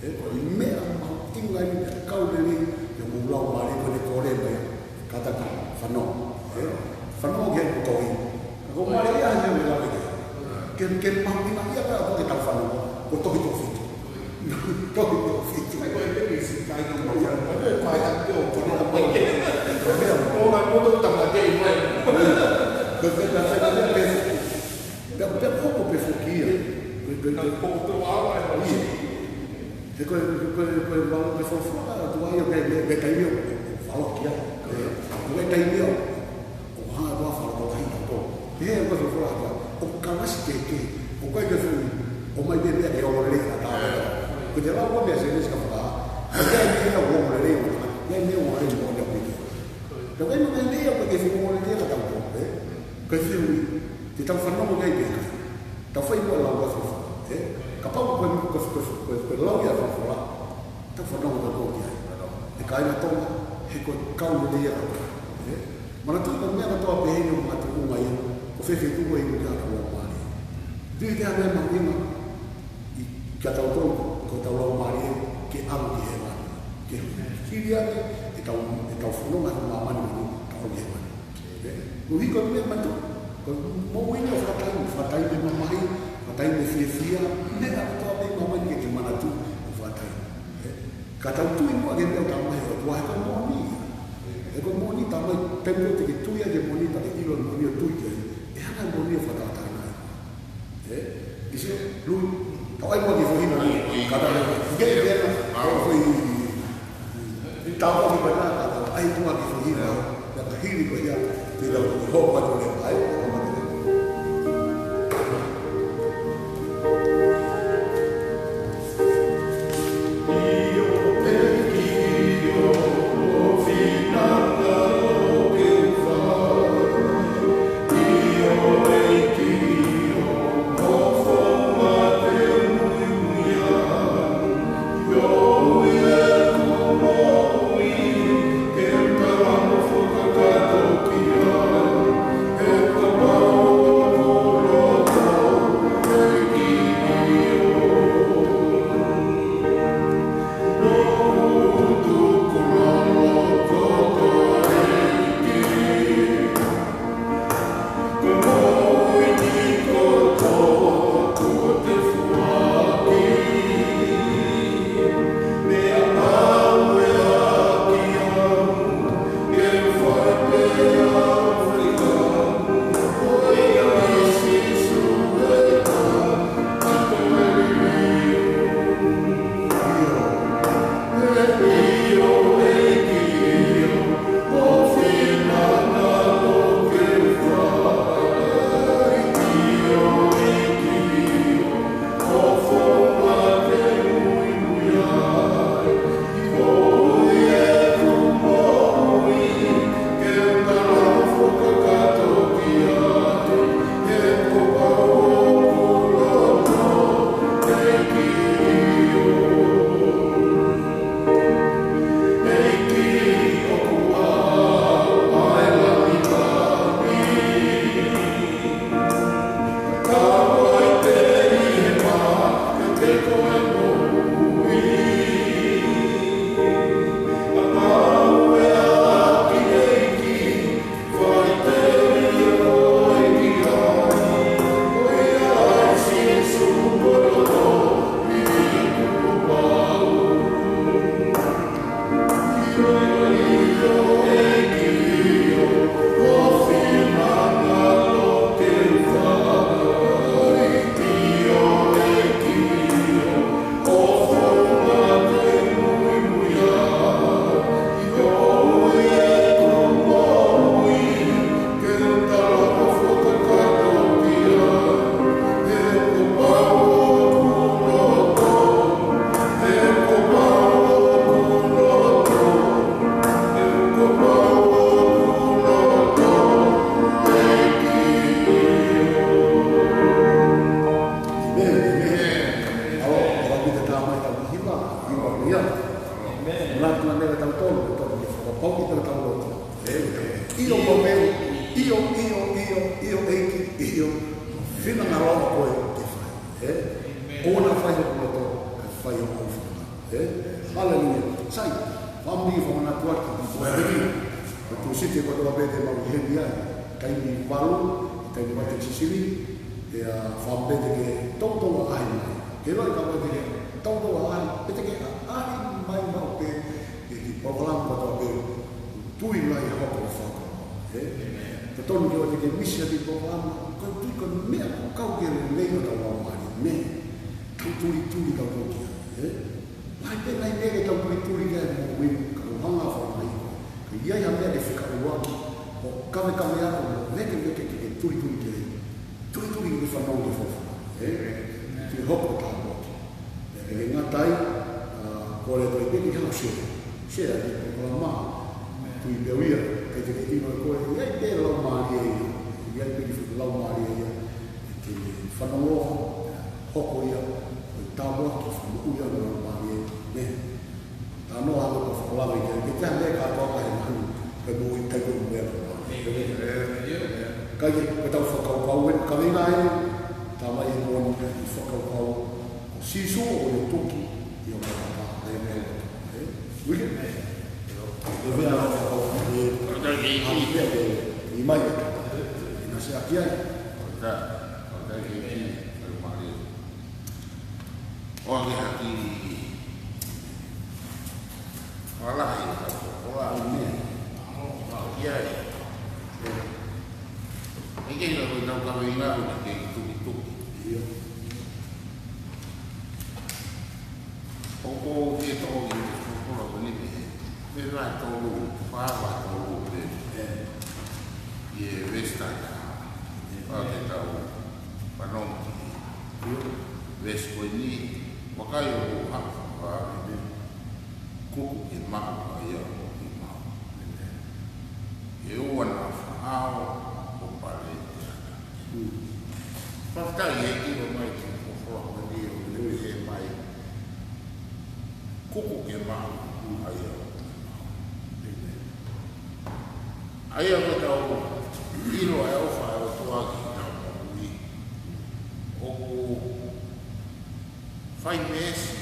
Ē, ko e meʻa mahuʻinga ʻeni, meʻa kau lelei, ʻi hoʻomou laumālie ko ʻene kole mai, kātaki fanongo. Ē, fanongo ki ai ko e tohi. Ka ko e mālie ia he meʻa lave ki ai. Ke, ke mahuʻinga ia ka ko e tau fanongo, ko e tohi toko fitu. Tohi toko fitu. Ko e pepisi, kai no mo ia, ko e pai atu o, ko e pai ke. Ko e meʻa. O na mo tau tama ke i mai. Ko e pepisi, ko e pepisi. Pea, pea hoko pē foki ia. Pea, pea, pea hoko pē ʻo ʻave ʻa e ia. He ko e, ko e, ko e, ko e, ko e folofola ʻa e ʻOtua ia, mei, mei, mei he taimi ʻo, ʻo, ʻo valoki ai. Ē, mei he taimi ʻo, ʻo hanga ʻe he ʻOtua ʻo fakalotolahiʻi kitautolu. He ko e folofola ʻa e ʻOtua, ʻoku kalasi kehekehe, ʻoku ʻikai ke fuʻu, ʻomai pē meʻa ke ongoongolelei ʻa e tangata. Ko e te lau ko e meʻa Sēnesi ki he Fakahā, ʻoku ʻikai ke ongoongolelei ʻa e tangata, ʻikai ke ongoongolelei mo e ʻOtua. Ka ʻoku ʻikai ke ongoongolelei ʻa e ʻOtua ke fuʻu ongoongolelei ʻa kitautolu, ē? Ko e fehuʻi, te tau fanongo ki ai pe ʻikai. Tau fai muʻa e lau ʻa e folofola, ē? Kapau ko e, ko e, ko e, ko e, ko e lau ia ʻa e folofola, tau fanongo tautolu ki ai. ʻE kāinga Tonga, he ko e kau lelei ia ʻa e ʻOtua, ē? Manatuʻi ko e meʻa kotoa pē ʻi hoʻo makatuʻunga ia, ko fē feituʻu ʻoku ʻi ai hotau laumālie. Tuʻu ʻi he meʻa mahuʻinga, ʻi, kia tautolu, ko hotau laumālie, ke ʻalu ki hēvani. Ke hili ange ʻetau, ʻetau fononga he māmani ni, ke ʻalu ki hēvani. Ē, koeʻuhi ko e meʻa mahuʻinga, ko e moʻui ni ʻoku fakataimi, fakataimi mamahi, fakataimi fiefia, meʻa kotoa pē ʻi māmani ke ke manatuʻi ʻoku fakataimi. Ē, ka tau tui muʻa ki he meʻa ʻoku talamai ʻe he ʻOtua he ko e moʻoni ia. He ko e moʻoni talamai, taimi ko ē te ke tui ai ki he moʻoni pea ke ʻilo e moʻoni ʻo tui ki ai. ʻE hanga ʻe he moʻoni ʻo fakatauʻatāinaʻi. Ē, ʻi he, Lui, tau ʻai muʻa ki he foʻi himi ni, ka tau, ke, ke, ke, tau foʻi, tau ʻai muʻa ki he foʻi himi, ka hili ko ia, te tau hoko atu leva, ʻai, hoko atu leva. Ko ki tau tau loto. ʻIo, ʻio, ʻio, ʻio, ʻio, ʻio, ʻEiki, ʻio. Finangalo ko e ke fai. ʻOua naʻa fai hoku loto, kae fai hoku finangalo. Haleluia. Sai, fāmili, fakamanatu atu, ko e peki. Ko Tūsite ko e toa pē te mau heni ai. Taimi valu, taimi vate sisili, ʻa e fāmili te ke toutou ʻaʻahi mai. Ke loi ka te ke toutou ʻaʻahi, pe te ke ʻaʻahi mai maʻu pē, ʻi he kiʻi polokalama kotoa pē, tui mai hoko faka. Totonu ke ʻoua te ke misi ʻa e kiʻi polokalama, ko e tui ko e meʻa ʻoku kau ki he lelei ʻo ʻetau laumālie. Tau tulituli kau kau ki ai. Lahi pē ngaahi meʻa ke tau tulituli ki ai mo uiu, ka ʻoku hanga fai mai. Ka ʻi ai ha meʻa ke fekauʻaki, ʻo kavekave atu, mo vekeveke ke ke tulituli ki ai. Tulituli ke fanongo ki he folofola. Ke hoko ʻo tāpuaki. ʻE ngata ai, ʻa, ko e lea ko e peki hau se. Se a ni ko ma. Tui pē ʻoku ʻi ai, ke te ke ʻilo ko e, ʻi ai pē laumālie ia. ʻI ai pē ki he laumālie ia. Ke fanongo, hoko ia, ko e tāpuaki, fakamoʻui ʻa e laumālie. Nē. Tano ʻa e folofola ke, ke te ane kātoa ka he manu, ke moʻui kai ko e meʻa ko e. Ka ke, ke tau fakakaukau ē, ka mei nai, tā mai e moʻoni ke fakakaukau, ko Sīsū ʻoku ne tuki, ʻi o ka ka, ʻa e meʻa. Uike? Ko e meʻa la fakakaukau, ʻe, ʻa e meʻa ke, ʻi mai, ʻi na se aki ai. Ko e tā, ko e tā ke, ke, ko e mali. ʻO ake haki ʻo lahi ka ko la ʻo ne. ʻO ʻi ai. ʻE ke hila ko tau ka veinga ʻo ke tukituki. ʻIo. ʻOku ke tō i te folofola ko ni me. Me la tolu, fā fā tolu pe. ʻE. ʻI he vesitata. ʻE. ʻA ke tau. Panongi. Vesi ko eni, vakai ʻoku haka fakaʻapi, kuku ke maʻu ʻa ia ʻoku ke maʻu. ʻE ua na faʻao ʻo pale te ana. Fakafetaʻi ʻEiki ʻo mai ki he folofola ko eni ʻo ne pehē mai. Kuku ke maʻu ʻa ia ʻoku ke maʻu. ʻA ia ko e tau ʻilo ʻa e ʻofa ʻa e ʻOtua ki heʻetau moʻui. ʻOku fai meesi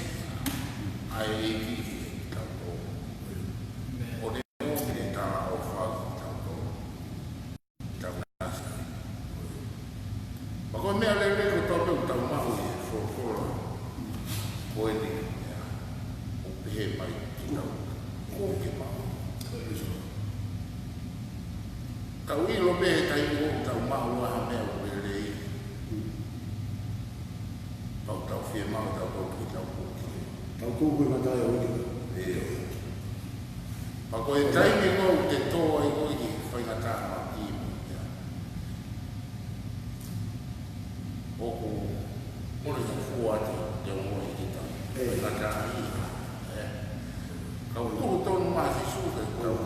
ʻa e ʻEiki ki heʻetau moʻui. ʻO ne ʻomi ʻene talaʻofa ki heʻetau moʻui. Tau nasi. Pea ko e meʻa lelei ko tau tau maʻu ʻi he folofola. Ko eni meʻa. ʻO pehē mai ki tau. Ko ke maʻu. Tau ʻilo pē he taimi ʻoku tau maʻu ai ha meʻa ʻoku lelei. Pau tau fiemaʻu tau tau ki tau kuki. Tau kuki na tai au ki. ʻE. Pea ko e taimi ko ē te tō ai ko ē ki he faingataʻa maki mo ia. ʻOku mole ka fua atu te o moe ki ta. ʻE. Faingataʻa ia. ʻE. Kau tō tonu mā Sīsū ke tau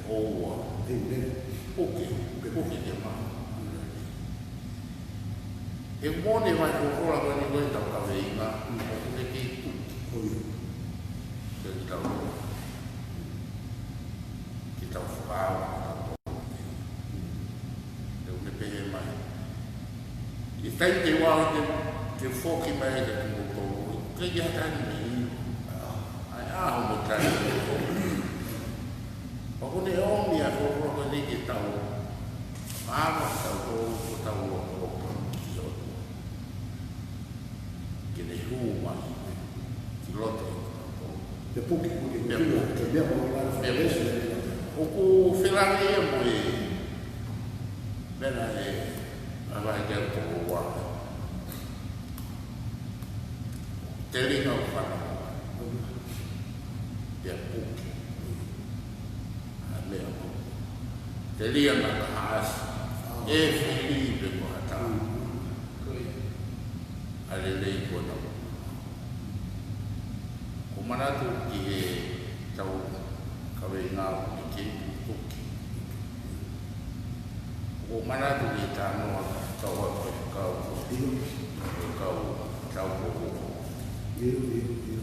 ʻoua. ʻE, ʻe. Puke. Puke ke mā. ʻE mone mai ko kola ko ni ko e tau kaveinga, ʻoku ke kei tuki. Ko ia. Ke tau, ke tau fakaava, ke tau tō. ʻE ʻoku ne pehē mai. ʻI he taimi te ua te, te foki mai ke tuku tō. Ke ia tani mai. ʻAi, ʻa, mo tani. ʻOku ne ʻomi ʻa e folofola ko eni ke tau. Mālō, tau tō, ko tau loto, ki ʻOtua. Ke ne hū mai, ki loto, tau tō. Te puke, puke, Te puke, puke. Te mea mo la Te puke. ʻoku felāveʻi ia mo e, mena e, ʻa vai ke tō ua. Telinga ʻo fana. Te puke. ʻA e meʻa ko. Telia na ka haʻasi. ʻE fili pe ko hata. ʻA e lelei ko na. Ko manatu ki he tau kaveinga ʻoku ke tuki. Ko manatu ki he tanoa kau a kau. Kau tau ko. ʻIo, ʻio, ʻio.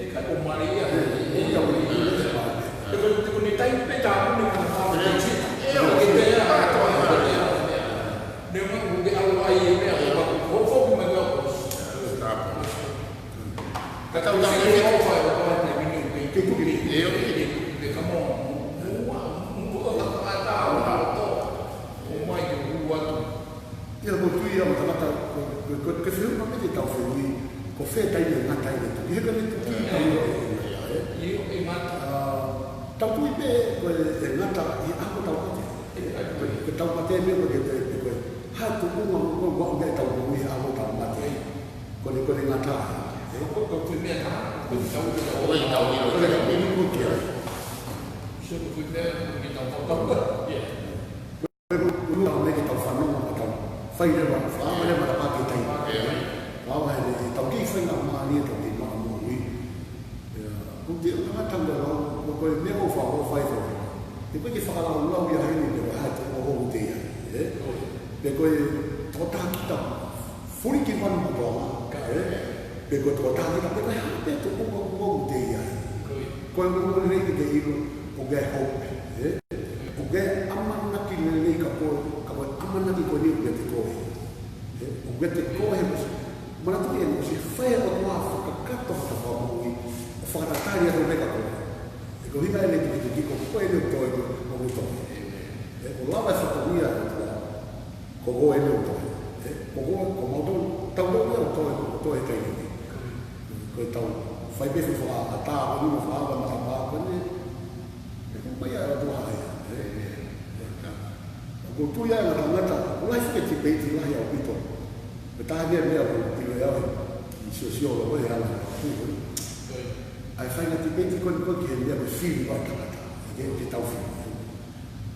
E ka ko Maria, e, e, e, e, e, e, ko, ko e taimi pē tāpuni mana fāmili. E, e, e, e, e, e, ne ma, ko ke ʻalu ai e meʻa, ko, ko, ko, ko, ko, ko, ko, ko, ka tau tau e, e, o, o, o, o, ne mini, ke, ke tuki, e, o, e, e, e, ka mo, mo, mo, mo, ko, ko, ka, ka, ka, ka, ka, ka, o mai ke ʻoatu. Ia, ko e tui ia ʻo e tangata, ko, ko, ko, ke fehuʻi mai pē te tau fehuʻi, ko fē taimi ʻe ngata ai e tuki. He ka ne tuki, ʻe, ʻe, ʻe, ʻe, ʻe ngata. ʻA, tau tui pē ko e, ʻe ngata ʻi he ʻaho tau mate. Ko e, ko e tau mate meʻa ko e, ko e, ko e, ha tuʻunga ko e, ko e, ko e, ko e tau moʻui he ʻaho tau mate. Ko ʻene, ko ʻene ngata. Ē? Ko, ko e tui meʻa ka, ko e tau, ko e tau, ko e tau, ko e tau, ko e tau. So, ko e tui meʻa, ko e tau, ko e tau. Yeah. Ko e, ko e, ko e, ko e, ko e tau fanongo, ko e tau fai leva, fakaava leva matapā ki he taimi. Fakaava he, he tau kei fai ngā mālie, tau kei maʻu moʻui. Ia, ko e tui ʻo e tangata ʻoku lau, ko e, ko e meʻa ʻoku fakaʻofoʻofa ai. He ko e ke fakalaulau ia heni, pe ko e hā e tuʻunga ʻoku te ʻi ai, ē? Pe ko e tokotaha kita fuli ki manu kotoa, ē? Pe ko e tokotaha kita, pe ko e hā pē tuʻunga ʻoku te ʻi ai. Ko e ʻuhinga lelei ke ke ʻilo, ʻoku ke hope, ē? ʻOku ke ʻamanaki lelei ka ko e, ka ko e ʻamanaki ko eni ʻoku ʻiate koe. Ē? ʻOku ʻiate koe he kuo ʻosi. Manatuʻi eni, kuo ʻosi fai ʻe he ʻOtua fakakakato ha fakamoʻui, ʻo fakatatali atu meʻa ka ko e. He ko e ʻuhinga eni e tukituki ko koe eni ʻoku toe, ʻoku toe. Ē, ʻoku lava e fatongia ʻo e ʻOtua, ko koe eni ʻoku toe. Ē, ko koe, ko mautolu, tautolu ia ʻoku toe, ʻoku toe he taimi ni. Ko e tau fai pē fakaʻatā, ko e nima fakaʻatā matapā, ko eni, ē, ko e meʻa ia ʻoku toe ai, ē. ʻOku ou tui ʻa e ngata ngata, ʻoku lahi fuʻu debate lahi ʻaupito. Ko e taha ia e meʻa ʻoku ou ʻilo ʻe au he, ʻi he siosio ʻoku ou ʻi ai ʻa e ala ʻoku ou ʻi ai. ʻA e faʻahinga debate ko eni ko e ki he meʻa ko e fili ʻa e tangata. Ke, ke tau fili.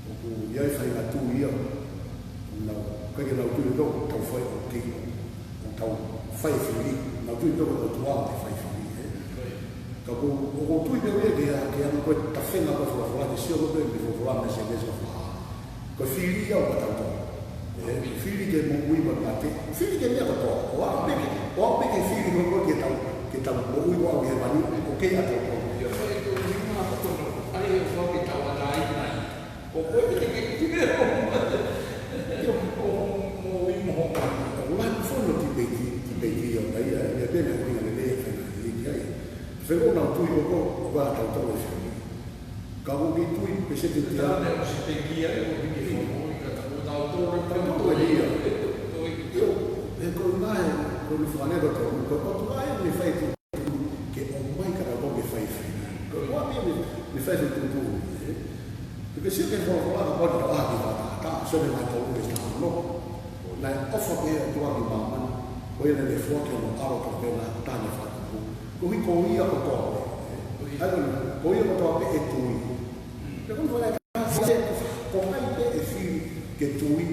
ʻOku ʻi ai e faʻahinga tui ia. Nau, ʻikai ke nau tui ʻe tau, tau fai ʻoku kei, ʻoku tau fai fili. Nau tui ʻe tau ʻOtua ʻoku fai fili, ē. Ka ʻoku, ʻoku ou tui pē au ia ke, ke ʻalu ko e tafenga ko e folofola ke sio ko e folofola mei Sēnesi vahe fā. Ko e fili ia ʻo kitautolu. Ē, fili ke moʻui mo mate. Fili ke meʻa kotoa. ʻO aʻu pē ke, ʻo aʻu pē ke fili ko e ke tau, ke tau moʻui ʻo aʻu ki hēvani, ʻoku kei ʻatautolu. Ia, ko e tō ni mā kotoa, ʻa ia ʻoku ke tau ʻata ai mai. ʻO ko e te ke, ke meʻa ʻo mate. ʻO moʻui mo mate. ʻOku lahi fono debate, debate ia ʻo ia, ia pē meʻa ko e ʻuhinga lelei e faʻahinga debate ia. Fēfē ʻoku nau tui ko e, ʻoku ʻatautolu e fili. Ka ʻoku ou tui pē se te te Ka ne o si te kia e o ni ke fo mo i ka ta ko tau tō re Tau tō e ia. Tō i Io, he ko e ngaahi, ko e fānelo tau, ko e ʻOtua ʻe ne fai e tuʻutuʻuni ke ʻomai ka tau ke fai fai. Ko e ʻOtua ʻe ne, ne fai e tuʻutuʻuni, ē? He ke sio ki he folofola ka pau ke tau ʻā ki he fakatātā, sio ki he ngaahi tolu veesi taha ono. Naʻe ʻofa pē ʻa e ʻOtua ki māmani, ko ia naʻa ne foaki hono ʻAlo tofu pē taha ne fakatupu. Koeʻuhi ko ia kotoa pē, ē? ʻA ia ko ia kotoa pē ʻe tui. Pea ko e folofola ʻa e ʻOtua, ko hai pē ʻe fili ke tui,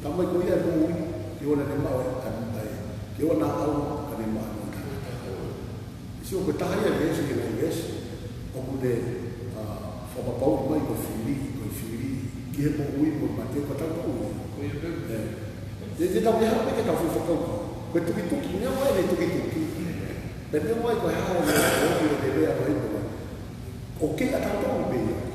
ka mai ko ia ʻe moʻui, ke ʻoua naʻa ne maʻu ʻa e ʻalu ai, ke ʻoua naʻa ʻalu ka ne maʻu ʻa e moʻui taʻengata. Sio ko e taha ia e veesi, ki he ngaahi veesi ʻoku ne, ʻa, fakapapauʻi mai ko e fili, ko e fili ki he moʻui mo e mate ko tautolu ia. Ko ia pē. Ē. Te, te tau meʻa pē ke tau fuʻu fakakaukau. Ko e tukituki, meʻa mai ʻene tukituki. Pea meʻa mai ko e hā ʻene, ʻene, ʻene meʻa mai ko e. ʻOku kei ʻatautolu pē ia.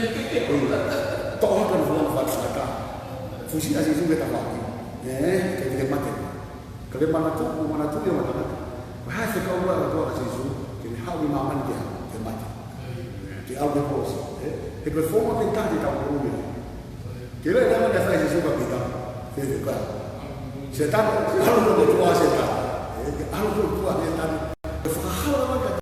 Toʻo hake hono fofonga fakatātā. Fusi ʻa Sīsū ki he tafaʻaki. Ē, ʻikai te ke mate. Ka ke manatu, mo manatu ia matana. Ko e hā e fekau ʻa e ʻOtua kia Sīsū, ke ne haʻu ki māmani ke, ke mate. Ke ʻalu ki he kolosi. Ē, he ko e founga pē taha te tau moʻui ai. Ke lea leva naʻe fai ʻe Sīsū kia Pita, fefeka. Sētane, ʻalu koe ʻo tuʻa Sētane. Ē, ke ʻalu koe ʻo tuʻa Sētane.